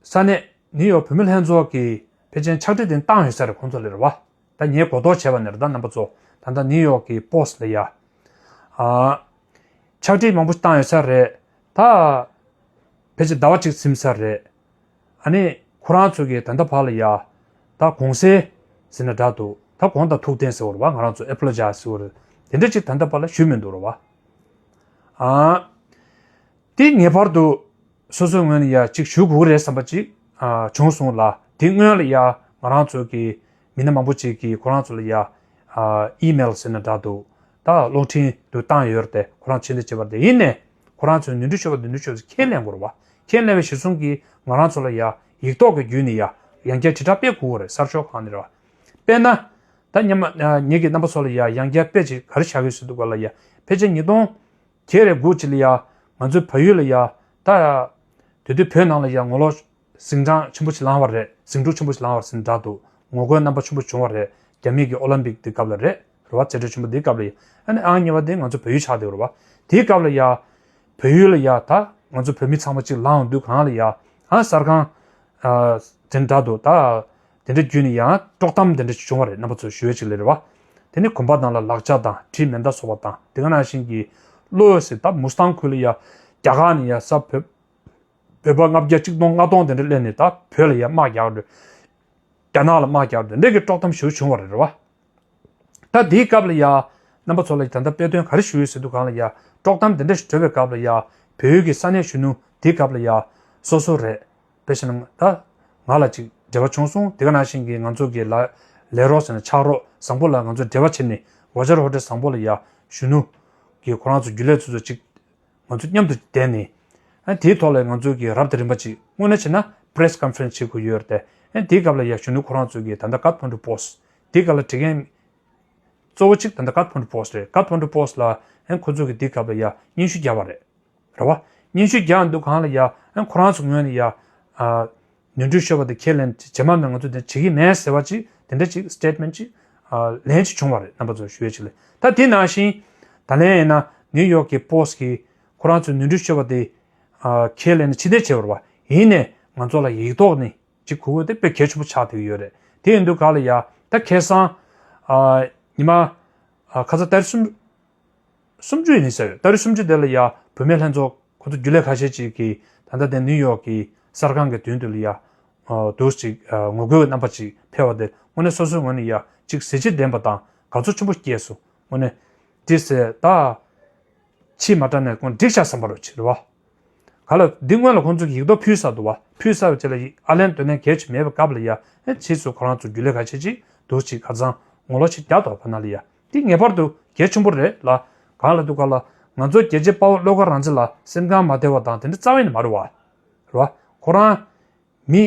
ས་གནས་ནིའུ་ཡོག་བོད་མི་ལྷན་ཚོགས་ཀྱིས་ཕལ་ཆེར་ཕྱག་བྲིས་དེ་བཏང་ཡོད་ས་རེད། ཁོང་ཚོ་ལ་རེད་བ། ད་ངས་གོ་རྟོགས་བྱས་པ་ནི་རེད། ད་རྣམ་པ་ཚོ་ད་ལྟ་ནིའུ་ཡོག་གི་པོ་སི་ལ་ཡ་ཨ་ཕྱག་བྲིས་མང་པོ་བཏང་ཡོད་ས་རེད། ད་ཕལ་ཆེར་ཟླ་བ་གཅིག་ཟིན་ས་རེད། ཨ་ནི་ཁོ་རང་ཚོ་གིས་ད་ལྟ་བར་ལ་ཡ་ད་དགོངས་སེལ་ཟེར་ན་འདྲ་འདུག་ད་དགོངས་དག་ཐུགས་བདེན་ཟེར་བ་རེད་བ། ང་རང་ཚོ་ཨེ་པོ་ལོ་ཇའི་ཟེར་བ་རེད། དེ་འདྲ་ཅིག་ད་ལྟ་བར་ལ་ཞུས་མི་འདུག་རེད་བ། ཨ། དེ་ངེས་པར་དུ་སོ་སོའི་ངོས་ནས་ཡ་གཅིག་ཞུ་དགོས་རེད་བསམ་པ་ཅིག་ཨ་བྱུང་སོང་ལ། དེ་སྔོན་ལ་ཡ་ང་རང་ཚོ་གི་མི་སྣ་མང་པོ་ཅིག་གིས་ཁོ་རང་ཚོ་ལ་ཡ་ཨ་ཨི་མེལ་ཟེར་ན་འདྲ་འདུག་ད་གློག་འཕྲིན་དུ་བཏང་ཡོད་རེད་དེ། ཁོ་རང་ཕྱིར་འཐེན་བྱས་པ་རེད་དེ། ཡིན་ནའི་ཁོ་རང་ཚོས་ནོར་འཁྲུལ་ཤོར་བ་དེ་ནོར་འཁྲུལ་ཤོར་བ་ཁས་ལེན་དགོས་རེད་བ། ཁས་ལེན་པའི་གཞིར་བཟུང་གིས་ང་རང་ཚོ་ལ་ཡ་ཡིག་ཐོག་གི་བརྒྱུད་ནས་ཡ་ཡང་བསྐྱར་དྲིལ་བསྒྲགས་སྤེལ་དགོས་རེད། གསར་ཤོག་ཁག་ནས་རེད་བ། དཔེར་ན། ད་སྔོན་མ་ཨ་ངེད་ཀྱིས་རྣམ་པ་ཚོ་ལ་ཡ་ཡང་བསྐྱར་དཔེ་ཅིག་ག་རེ་བཞག་གི་ཡོད་ཟེར་དུས་སྒང་ལ་ཡ། ཕལ་ཆེར་ཉིས་སྟོང་བརྒྱད་རེ་དགུ་ཅིག་ལ་ཡ་ང་ཚོའི་བལ་ཡུལ་ལ་ཡ་ད་དེ་དུས་བོད་ནང་ལ་ཡ་ངོ་ལོག་ཟིང་དྲག་ཆེན་པོ་ཞིག་ལངས་པ་རེད། ཟིང་འཁྲུག་ཆེན་པོ་ཞིག་ལངས་པ་རེད་ཟེར་ནས་བསྒྲགས་འདུག་ངོ་རྒོལ་རྣམ་པ་ཆེན་པོ་བྱུང་བ་རེད། རྒྱ་མི་གི་ཨོ་ལིམ་པིག་དེ་སྐབས་ལ་རེད། རེད་བ། རྩེད་འགྲན་ཆེན་པོ་དེའི་སྐབས་ལ་ཡ། ཨ་ནི་ཨང་གཉིས་པ་དེ་ང་ཚོ་བལ་ཡུལ་ཆགས་བསྡད་ཡོད་རེད་བ། དེའི་སྐབས་ལ་ཡ་བལ་ཡུལ་ལ་ཡ་ད་ང་ཚོ་བོད་མི་ཚང་མ་གཅིག་ལངས་ཡོང་དུས་སྒང་ལ་ཡ། ཨ་གསར་ཁང་ཨ་དེ་འདྲ་འདུག་ད་དེ་འདྲ་བརྒྱུད་ནས་ཡང་དཀྲོག་གཏམ་དེ་འདྲ་ཞིག་བྱུང་བ་རེད། རྣམ་པ་ཚོ་ཞུ་ཡས་ཅིག་ལ་རེད་བ། དེ་ནི་གོམ་པ་ནང་ལ་ལག་ཆ་དང་དྲི་མེ་མདའ་སོགས་པ་དང་། དེ་ག་ནང་བཞིན་གྱི་གློ་ཟེར་ད་མུ་སི་ཐང་ཁུལ་ལ་ཡ་རྒྱ་གར་ནས་ཡ་ས་བོད་བོད་པ་ལྔ་བརྒྱ་གཅིག་སྟོང་ལྔ་སྟོང་དེ་འདྲ་སླེབས་ནས་ད་བོད་ལ་ཡ་དམག་རྒྱག་འགྲོ། རྒྱ་ནག་ལ་དམག་རྒྱག་འགྲོ། འདི་གི་དཀྲོག་གཏམ་ཞིག་བྱུང་བ་རེད་བ། ད་དེའི་སྐབས་ལ་ཡ། རྣམ་པ་ཚོ་ལ་ད་ལྟ་དཔེ་སྟོན་ག་རེ་ཞུ་ཡོད་ཟེར་དུས་སྒང་ལ་ཡ། དཀྲོག་གཏམ་དེ་འདྲ་ཞིག་བརྗོད་པའི་སྐབས་ལ་ཡ། བལ་ཡུལ་གྱི་ས་གནས་གཞོན་ནུ་དེའི་སྐབས་ལ་ཡ། སོ་སོ་རེད། དཔེ་བྱས་ན་ད་ང་ལ་ཅིག་འབྲེལ་བ་བྱུང་སོང་། དེ་ག་ནང་བཞིན་གྱི་ང་ཚོ་གི་ལ་ལས་རོགས་ཟེར་ན་ཕྱག་རོགས་བཟང་པོ་ལ་ང་ཚོ་འབྲེལ་བ་བྱས་ནས་ཝ་ཇར་ཧོ་ཊེལ་བཟང་པོ་ལ་ཡ་གཞོན་ནུ་གི་ཁོ་རང་ཚོ་རྒྱུན་ལས་ཚོ་ཚོ་ཅིག་ང་ཚོ་མཉམ་དུ་བསྡད་ནས། ཨ་དེའི་ཐོག་ལ་ང་ཚོ་གིས་རབ་དང་རིམ་པ་ཅིག་དངོས་གནས་བྱས་ན་པི་རེ་སི་ཀོན་ཕ་རེན་སི་བྱེད་དགོས་ཡོད་རེད་དེ། ཨ་དེའི་སྐབས་ལ་ཡ་གཞོན་ནུ་ཁོ་རང་ཚོ་གིས་ད་ལྟ་ག་ཐ་མན་ཌུ་པོ་སི་དེའི་སྐབས་ལ་བྲིས་མཁན་གཙོ་བོ་གཅིག་ད་ལྟ་ག་ཐ་མན་ཌུ་པོ་སི་རེད། ག་ཐ་མན་ཌུ་པོ་སི་ལ་ཨ་ཁོ་ཚོ་གིས་དེའི་སྐབས་ལ་ཡ་སྙན་ཞུ་བརྒྱབ་པ་རེད། རེད་བ། སྙན་ཞུ་རྒྱག་འདུག་སྒང་ལ་ཡ། ཨ་ཁོ་རང་ཚོ་ངོས་ནས་ཡ། ཨ་ནོར་འཁྲུལ་ཤོར་བ་དེ་ཁས་ལེན་རྗེས་མ་ནས་ང་ཚོ་དེ་བྱེད་ཀྱི་མེད་ཟེར་བ་ཅིག་དེ་འདྲ་ཅིག་སི་ཊེ་ཊི་མེན་ཊི་ཅིག་ཨ་ལན་ཅིག་བྱུང་བ་རེད། རྣམ་པ་ཚོ་ཞུ་ཡས་ཅིག་ལ། ད་དེ་ནང་བཞིན་ད་ལན་ཡིན་ན་ནིའུ་ཡོག་གི་པོ་སི་གིས་ཁོ་རང་ཚོས་ནོར་འཁྲུལ་ཤོར་བ་དེ་ཨ་ཁས་ལེན་ནས་ཕྱིར་འཐེན་བྱས་པ་རེད་བ། ཡིན་ནའི་ང་ཚོ་ལ་ཡིག་ཐོག་ནས་ཅིག་གོ་དགོས་དེ་དཔེ་གལ་ཆེན་པོ་ཆགས་བསྡད་ཀྱི་ཡོད་རེད། དེ་ཡིན་དུས་སྒང་ལ་ཡ། ད་ཁ་སང་ཨ་ཉི་མ་ཨ་ཁ་སང་ཏ་རིག་གསུམ། སུམ་ཅུ་ཡིན་ཟེར། ཏ་རིག་སུམ་ཅུ་དེ་ལ་ཡ་བུད་མེད་ལྷན་ཚོགས་ཁོ་ཚོ་རྒྱུན་ལས་ཁ་ཤས་ཅིག་གིས་ད་ལྟ་དེ་ནིའུ་ཡོག་གི་གསར་ཁང་གི་མདུན་དུ་ལ་ཡ་ཨ་འདུག་ཅིག་ཨ་ངོ་རྒོལ་གྱི་རྣམ་པ་ཅིག་ཕེབས་པ་དེ་དངོས་གནས་སོ་སོའི་ངོས་ནས་ཡ་ཅིག་གཟི་བརྗིད་ལྡན་པ་དང་དགའ་ཚོར་ཆེན་པོ་སྐྱེས་སོང་། དངོས་གནས་དེ་ཟེར་ད་ཕྱི་མ་དྲག་ནས་ཁོང་འགྲིག་ཤག་བསམ་པ་རེད་བ། ག་ལ་འདི་སྔོན་ལ་ཁོང་ཚོ་གི་ཡིག་ཐོག་ཕུལ་ཚར་འདུག་བ། ཕུལ་ཚར་བའི་རྗེས་ལ་ཨ་ལན་འདོན་མཁན་གལ་ཆེ་མེད་པའི་སྐབས་ལ་ཡ། ཨེ་ཕྱིས་སུ་ཁོ་རང་ཚོ་རྒྱུན་ལས་ཁ་ཤས་ཅིག་འདུག་ཅིག་ཁ་སང་ངོ་ལོག་ཅིག་རྒྱག་འདུག་བ་ཕ་ན་ལ་ཡ། འདི་ངེས་པར་དུ་གལ་ཆེན་པོ་རེད་ལ། གང་ལ་འདུག་ག་ལ། ང་ཚོ་རྒྱལ་གཅེས་དཔའ་བོ་བློ་དགའ་རང་བཙན་ལ་སེམས་ཁམས་མ་བདེ་བ་དང་དེ་འདྲ་རྩ་བ་ནས་མ་རེད་བ། རེད་བ། ཁོ་རང་མི་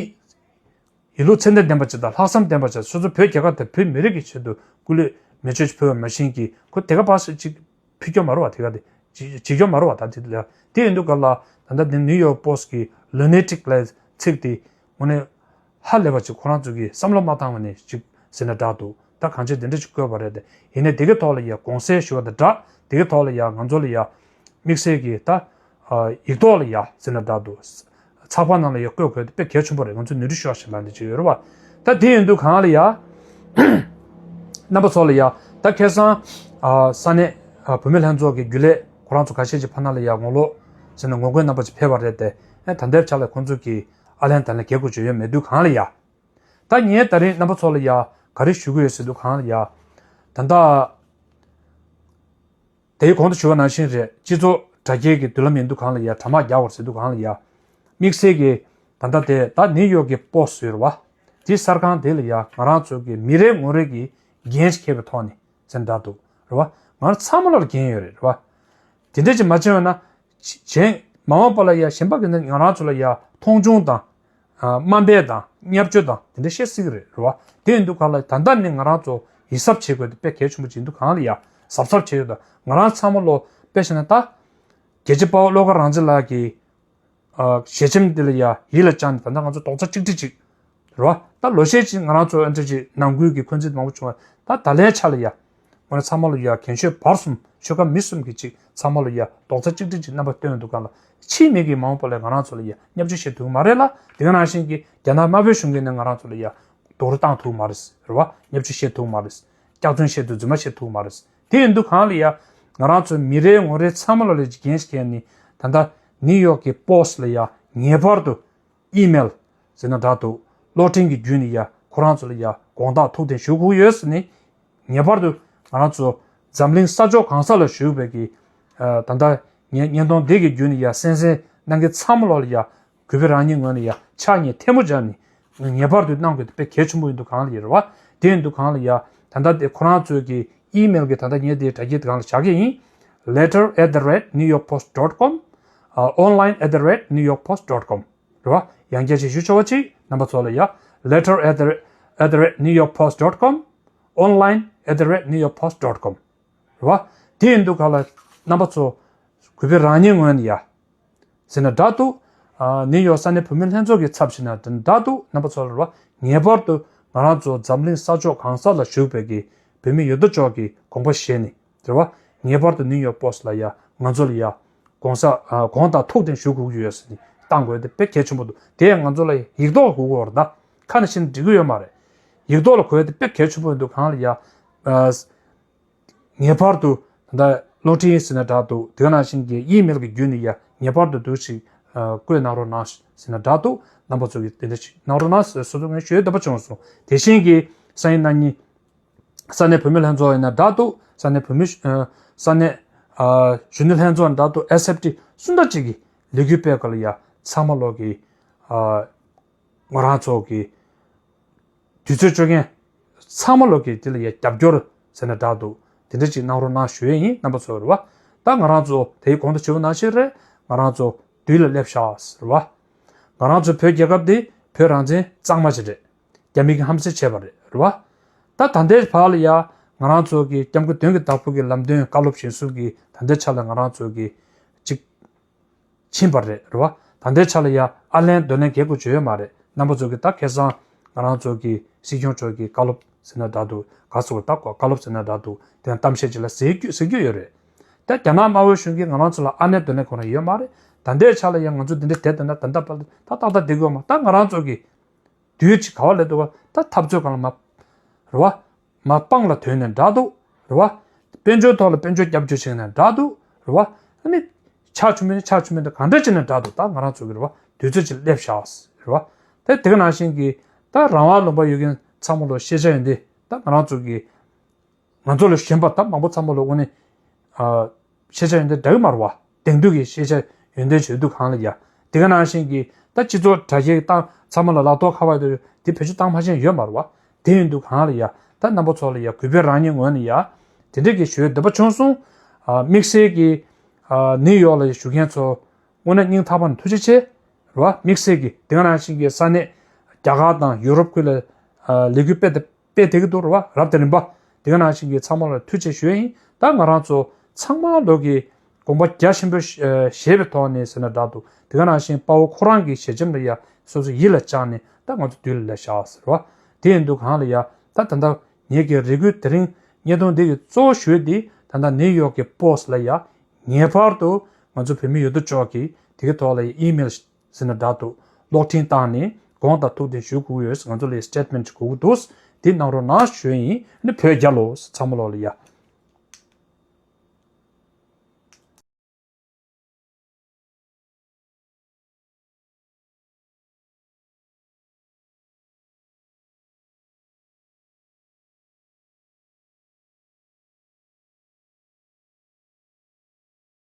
ཡིན་ལུགས་ཚད་ལྡན་ལྡན་པ་ཅིག་དང་ལྷག་བསམ་ལྡན་པ་ཅིག་སོ་སོ་བོད་རྒྱལ་ཁབ་དང་བོད་མི་རིགས་ཀྱི་ཆེད་དུ་སྐུ་ལུས་མེ་མཆོད་ཅིག་ཕུལ་བ་མ་ཤེས་ཀྱི་ཁོ་དེ་ག་པ་སེ་ཅིག་ཕུལ་སྐྱོ་མ་རུ་བ་དེ་ག་དེ་ཅི་ཅི་སྐྱོ་མ་རུ་བ་ད་དེ་ལ་དེ་ཡིན་དུས་ག་ལ་ད་ལྟ་དེ་ནིའུ་ཡོག་པོ་སི་གི་ལུ་ནེ་ཊིག་ལ་ཚིག་དེ་དངོས་གནས་ཧ་ལས་པ་ཅིག་ཁོ་རང་ཚོ་གིས་བསམ་བློ་མ་བཏང་བ་ནས་ཅིག་ཟེར་ན་འདྲ་འདུག་ད་གང་ཅི་དེ་འདྲ་ཅིག་བཀོད་པ་རེད་དེ། ཡིན་ནའི་དེ་གའི་ཐོག་ལ་ཡ་དགོངས་སེལ་ཞུ་བ་དང་སྦྲགས་དེ་གའི་ཐོག་ལ་ཡ་ང་ཚོ་ལ་ཡ་དམིགས་བསལ་གྱི་ད་ཡིག་ཐོག་ལ་ཡ་ཟེར་ན་འདྲ་འདུག་ཚགས་པར་ནང་ལ་ཡ་བཀོད་དགོས་དེ་དཔེ་གལ་ཆེན་པོ་རེད། ང་ཚོས་ནོར་འཁྲུལ་ཤོར་ཞིག་ལབ་ནས་ཅིག་ཡོད་རེད་བ། ད་དེ་ཡིན་དུས་གང་ལ་ཡ། རྣམ་པ་ཚོ་ལ་ཡ། ད་ཁ་སང་ཨ་ས་གནས་ཨ་བུད་མེད་ལྷན་ཚོགས་ཀྱི་རྒྱུན་ལས་ཁོ་རང་ཚོ་ཁ་ཤས་ཀྱི་ཕ་ན་ལ་ཡ་ངོ་ལོག་ཟེར་ན་ངོ་རྒོལ་རྣམ་པ་ཅིག་ཕེབས་པ་རེད་དེ། ཨེ་ད་ལྟའི་ཆ་ལ་ཁོང་ཚོ་གིས་ཨ་ལན་ད་ལན་རྒྱག་དགོས་བྱུང་ཡོད་མེད་དུས་གང་ལ་ཡ། ད་ངས་ད་རིང་རྣམ་པ་ཚོ་ལ་ཡ་ག་རེ་ཞུ་གི་ཡོད་ཟེར་དུས་གང་ལ་ཡ། ད་ལྟ། དེའི་གོང་དུ་ཞུ་བ་ནང་བཞིན་རེད། སྤྱི་ཚོགས་དྲ་རྒྱའི་གི་མདུན་ལམ་ཡིན་དུས་གང་ལ་ཡ་དྲ་དམག་རྒྱག་པར་ཟེར་དུས་གང་ལ་ཡ། དམིགས་བསལ་གྱི་ད་ལྟ་དེ་ད་ནིའུ་ཡོག་གི་པོ་སི་ཊི་ཡོད་རེད་བ། དེ་གསར་ཁང་དེ་ལ་ཡ་ང་རང་ཚོ་གི་མི་རེ་ངོ་རེ་གི་འགན་ཞིག་འཁྱེར་བའི་ཐོག་ནས་ཟེར་ན་འདྲ་འདུག་རེད་བ། ང་རང་ཚང་མ་ལ་འགན་ཡོད་རེད་རེད་བ། དེ་འདྲ་ཅིག་མ་བྱས་པ་ན་གཞན་མ་འོངས་པ་ལ་ཡ་གཞན་པ་གི་ནི་ང་རང་ཚོ་ལ་ཡ་མཐོང་ཆུང་དང་། དམའ་འབེབས་དང་བརྙས་བཅོས་དང་དེ་འདྲ་བཤད་སྲིད་ཀྱི་རེད་རེད་བ། དེ་ཡིན་དུས་གང་ལ་ད་ལྟ་ནས་ང་རང་ཚོ་ཡིད་གཟབ་བྱེད་དགོས་དེ་དཔེ་གལ་ཆེན་པོ་ཅིག་ཡིན་དུས་གང་ལ་ཡ་གཟབ་གཟབ་བྱེད་དགོས་དང་ང་རང་ཚང་མ་ལོ་དཔེ་བྱས་ན་ད། རྒྱལ་གཅེས་དཔའ་བོ་བློ་དགའ་རང་བཙན་ལགས་ཀྱི་ཞལ་ཆེམས་འདི་ལ་ཡ་ཡིད་ལ་བཅངས་ནས་ད་ལྟ་ང་ཚོ་རྡོག་རྩ་གཅིག་སྒྲིལ་ཅིག་རེད་བ། ད་ལོ་ཤས་ཅིག་ང་རང་ཚོ་ཨ་འདྲ་ཅིག་ནང་ཁུལ་གྱི་འཁོན་འཛིན་མང་པོ་བྱུང་བ་ད་ད་ལན་ཆ་ལ་ཡ། ང་རང་ཚང་མ་ལ་ཡ་གན་ཆོད་བར་གསུམ་ཆོལ་ཁ་མི་གསུམ་གྱི་ཅིག་ཚང་མ་ལ་ཡ་རྡོག་རྩ་གཅིག་སྒྲིལ་ཅིག་རྣམ་པ་སྟོན་འདུག་ག་ལ་ཕྱིའི་མི་གིས་མ་འོངས་པ་ལ་ང་རང་ཚོ་ལ་ཡ་བརྙས་བཅོས་བྱེད་ཐུབ་ཀྱི་མ་རེད་ལ། དེ་ག་ནང་བཞིན་གྱི་རྒྱ་ནག་དམར་པོའི་གཞུང་གིས་ནི་ང་རང་ཚོ་ལ་ཡ་རྡོག་རོལ་བཏང་ཐུབ་ཀྱི་མ་རེད་རེད་བ། བརྙས་བཅོས་བྱེད་ཐུབ་ཀྱི་མ་རེད། སྐྱག་རྫུན་བཤད་དུས་རྫུན་མ་བཤད་ཐུབ་ཀྱི་མ་རེད། དེ་ཡིན་དུས་གང་ལ་ཡ། ང་རང་ཚོ་མི་རེ་ངོ་རེ་ཚང་མ་ལ་ལས་ཀྱི་འགན་ཞིག་ནི་ད་ལྟ་ནིའུ་ཡོག་གི་པོ་སི་ཊི་ལ་ཡ་ངེས་པར་དུ་ཨི་མེལ་ཟེར་ན་འདྲ་འདུག་གློག་འཕྲིན་གྱི་བརྒྱུད་ནས་ཡ་ཁོ་རང་ཚོ་ལ་ཡ་དགོངས་དག་ཐུགས་བདེན་ཞུ་དགོས་ཡོད་ཟེར་ནས་ངེས་པར་དུ་ང་རང་ཚོ་འཛམ་གླིང་ས་ཕྱོགས་གང་ས་ལ་བཞུགས་པའི་གི་ད་ལྟ་ངའི་བརྙན་ཐུང་འདི་གི་བརྒྱུད་ནས་ཡ་གསན་གཟིགས་གནང་མཁན་ཚང་མ་ལོ་ལ་ཡ། གུས་པས་རང་ཉིད་ངོས་ནས་ཡ་ཕྱག་ཉེས་ཐལ་མོ་སྦྱར་ནས་ངེས་པར་དུ་གནང་དགོས་དེ་དཔེ་གལ་ཆེན་པོ་ཡིན་འདུག་གང་ལ་ཡ་རེད་བ། དེ་ཡིན་འདུག་གང་ལ་ཡ་ད་ལྟ་དེ་ཁོ་རང་ཚོའི་གི་ཨི་མེལ་གི་ད་ལྟ་ངས་དེ་དྲ་རྒྱའི་གང་ལ་བཞག་གི་ཡིན། letter at the rate newyorkpost dot com online at the rate newyorkpost dot com རེད་བ། ཡང་བསྐྱར་ཞིག་ཞུ་ཆོག་པ་ཅིག་རྣམ་པ་ཚོ་ལ་ཡ། letter at the at the rate newyorkpost dot com online at the rate newyorkpost dot com རེད་བ། དེ་ཡིན་འདུག་གང་ལ་རྣམ་པ་ཚོ་གུས་པས་རང་ཉིད་ངོས་ནས་ཡ། ཟེར་ན་འདྲ་འདུག་ནིའུ་ཡོག་ས་གནས་བུད་མེད་ལྷན་ཚོགས་ཀྱི་ཚབ་བྱས་ན་འདྲ་འདུག་རྣམ་པ་ཚོ་ལ་རེད་བ། ངེས་པར་དུ་ང་རང་ཚོ་འཛམ་གླིང་ས་ཕྱོགས་གང་ས་ལ་བཞུགས་པའི་གི་བོད་མི་ཡོད་དོ་ཅོག་གི་དགོངས་པ་བཞེས་ནས་རེད་བ། ངེས་པར་དུ་ནིའུ་ཡོག་པོ་སི་ཊི་ལ་ཡ་ང་ཚོ་ལ་ཡ་དགོངས་ས་དགོངས་དག་ཐུགས་བདེན་ཞུ་དགོས་ཀྱི་ཡོད་ཟེར་ནས་བཏང་དགོས་དེ་དཔེ་གལ་ཆེན་པོ་འདུག་དེ་ཡང་ང་ཚོ་ལ་ཡིག་ཐོག་ལ་གོ་དགོས་རེད་ད། ཁ་ནས་བཤད་ན་འགྲིག་གི་ཡོད་མ་རེད། ཡིག་ཐོག་ལ་གོ་ཡ་དེ་དཔེ་གལ་ཆེན་པོ་འདུག་གང་ལ་ཡ། ངེས་པར་དུ་ད་ལྟ་གློག་འཕྲིན་ཟེར་ན་འདྲ་འདུག་དེ་ག་ནང་བཞིན་གྱི་ཨི་མེལ་གྱི་བརྒྱུད་ནས་ཡ་ངེས་པར་དུ་འདུག་ཞིག་བཀོད་གནང་རོགས་གནང་ཟེར་ན་འདྲ་འདུག་རྣམ་པ་ཚོ་གིས་དེ་འདྲ་ཞིག་གནང་རོགས་གནང་ཟེར་སོ་སོ་ངས་ཞུ་འདོད་པ་བྱུང་སོང་། དེ་བཞིན་གྱི་སང་ཉིན་གནངས་ཉིན་ས་གནས་བུད་མེད་ལྷན་ཚོགས་ཡིན་ན་འདྲ་འདུག་ས་གནས་བུད་མེད་ས་གནས་གཞོན་ནུ་ལྷན་ཚོགས་འདྲ་འདུག་ཨེ་སི་ཨེཕ་ཊི་སུ་འདྲ་ཅིག་གི་ལས་འགུལ་སྤེལ་སྐབས་ལ་ཡ་ཚང་མ་ལོག་གི་ང་རང་ཚོ་གི་དུས་ཚོད་སྤྱོད་མཁན་ཚང་མ་ལོག་གི་དེ་ལ་ཡ་རྒྱབ་སྐྱོར་ཟེར་ན་འདྲ་འདུག་དེ་འདྲ་ཅིག་གནང་རོགས་གནང་ཞུ་ཡས་ཡིན་རྣམ་པ་ཚོ་རེད་བ། ད་ང་རང་ཚོ་དེའི་གོང་དུ་ཞུས་པ་ནང་བཞིན་རེད། ང་རང་ཚོ་དུས་ལ་སླེབས་ཤག་ཟེར་བ། ང་རང་ཚོ་བོད་རྒྱལ་ཁབ་འདི་བོད་རང་བཙན་གཙང་མ་ཅིག་རེད། རྒྱ་མི་གིས་ཧམ་སེམས་བྱས་པ་རེད་རེད་བ། ད་ད་ལྟའི་བར་ལ་ཡ་ང་རང་ཚོ་གི་སྐྱབས་མགོན་དོན་གྱི་བདག་པོ་གི་ལམ་སྟོན་བཀའ་སློབ་གཞིར་བཟུང་གི་ད་ལྟའི་ཆ་ལ་ང་རང་ཚོ་གི་ཅིག་ཕྱིན་པ་རེད་རེད་བ། ད་ལྟའི་ཆ་ལ་ཡ་ཨ་ལན་འདོན་ལན་རྒྱག་དགོས་བྱུང་ཡོད་མ་རེད། རྣམ་པ་ཚོ་གི་ད་ཁ་སང་ང་རང་ཚོ་གི་སྲིད་སྐྱོང་མཆོག་གི་བཀའ་སློབ་ཟེར་ན་འདྲ་འདུག་ག་ཚོད་ད་བཀའ་སློབ་ཟེར་ན་འདྲ་འདུག་དེ་ཡང་གཏམ་བཤད་ཅིག་ལ་ཟེར་རྒྱུ་ཟེར་རྒྱུ་ཡོད་རེད། ད་རྒྱ་ནག་དམར་པོའི་གཞུང་གིས་ང་རང་ཚོ་ལ་ཨ་ལན་འདོན་ལན་ཁོ་རང་ཡོད་མ་རེད། ད་ལྟའི་ཆ་ལ་ཡ་ང་ཚོ་འདི་འདྲ་བསྡད་འདུག་ན་ད་ལྟ་བར་ད་ཏག་ཏག་བསྡད་དགོས་མ་ད་ང་རང་ཚོ་གི་དུས་ཅིག་ག་བ་ལས་འདུག་བ་ད་འཐབ་རྩོད་གང་ལ་མ་རེད་བ། མ་སྤང་ལ་དོན་ནས་འདྲ་འདུག་རེད་བ། དཔལ་འབྱོར་ཐོག་ལ་དཔལ་འབྱོར་རྒྱབ་སྐྱོར་བྱེད་ནས་འདྲ་འདུག་རེད་བ། ཨ་ནི་ཆ་ཆུང་མིན་ཆ་ཆུང་མིན་དུ་གང་འདྲ་བྱེད་ནས་འདྲ་འདུག་ད་ང་རང་ཚོ་གི་རེད་བ་དུས་ཚོད་ཅིག་སླེབས་ཤག་རེད་བ། ད་དེ་ག་ནང་བཞིན་གྱི་ད་རང་དབང་ལུང་པ་ཡོད་མཁན་ཚང་མ་ལོ་ཤེས་བྱ་ཡོན་ཏན་ད་ང་རང་ཚོ་གི་ང་ཚོ་ལས་གཞོན་པ་ད་མང་པོ་ཚང་མ་ལོ་དངོས་གནས་ཤེས་བྱ་ཡོན་ཏན་འདྲ་གི་མ་རེད་བ། དེང་དུས་ཀྱི་ཤེས་བྱ་ཡོན་ཏན་བརྗོད་དུས་གང་ལ་ཡ། དེ་ག་ནང་བཞིན་གྱི་ད་སྤྱི་ཚོགས་དྲ་རྒྱའི་སྟེང་ཚང་མ་ལ་ལག་ཐོགས་ཁ་པར་དུ་དེ་བེད་སྤྱོད་བཏང་མ་ཤེས་ཡོད་མ་རེད་བ། དེ་ཡིན་དུས་གང་ལ་ཡ་ད་རྣམ་པ་ཚོ་ལ་ཡ་གུས་པས་རང་ཉིད་ངོས་ནས་ཡ་དེ་འདྲ་གི་ཞུ་འདོད་པ་བྱུང་སོང་། དམིགས་བསལ་གྱི་ནིའུ་ཡོག་ལ་བཞུགས་མཁན་ཚོ་དངོས་གནས་སྙིང་ཐག་པ་ནས་ཐུགས་རྗེ་ཆེ། རེད་བ། དམིགས་བསལ་གྱི་དེ་ག་ནང་བཞིན་གྱི་ས་གནས་རྒྱ་གར་དང་ཡུ་རོབ་ཁུལ་ལ་ལས་འགུལ་སྤེལ་ཏེ་སྤེལ་བསྡད་ཀྱི་འདུག་རེད་བ། རབ་དང་རིམ་པ་དེ་ག་ནང་བཞིན་གྱི་ཚང་མ་ལ་ཐུགས་རྗེ་ཆེ་ཞུ་ཡ་ཡིན། ད་ང་རང་ཚོ་ཚང་མ་ལོག་གི་དགོངས་པ་རྒྱ་ཆེན་པོ་བཞེས་པའི་ཐོག་ནས་ཟེར་ན་འདྲ་འདུག་དེ་ག་ནང་བཞིན་དཔའ་བོ་ཁོ་རང་གི་ཞལ་ཆེམས་ལ་ཡ་སོ་སོ་ཡིད་ལ་བཅངས་ནས་ད་ང་ཚོ་དུས་ལ་སླེབས་ཤག་ཟེར་བ། དེ་ཡིན་དུས་གང་ལ་ཡ་ད་ད་ལྟ་ངེད་ཀྱི་རེ་སྐུལ་དེ་རིང་བརྙན་ཐུང་འདི་གི་གཙོ་བོ་ཞུ་ཡ་འདི་ད་ལྟ་ནིའུ་ཡོག་གི་པོ་སི་ཊི་ལ་ཡ་ངེས་པར་དུ་ང་ཚོ་བོད་མི་ཡོད་དོ་ཅོག་གིས་དེ་གི་ཐོག་ལ་ཡ་ཨི་མེལ་ཟེར་ན་འདྲ་འདུག་གློག་འཕྲིན་བཏང་ནས་དགོངས་དག་ཐུགས་བདེན་ཞུ་དགོས་ཀྱི་ཡོད། ང་ཚོ་ལ་སི་ཊེ་ཊི་མེན་ཊི་ཅིག་དགོས་ཀྱི་འདུག་འདི་གནང་རོགས་གནང་ཞུ་ཡ་ཡིན། ཨ་ནི་བོད་རྒྱལ་ལོ་ཚང་མ་ལོག་ལ་ཡ་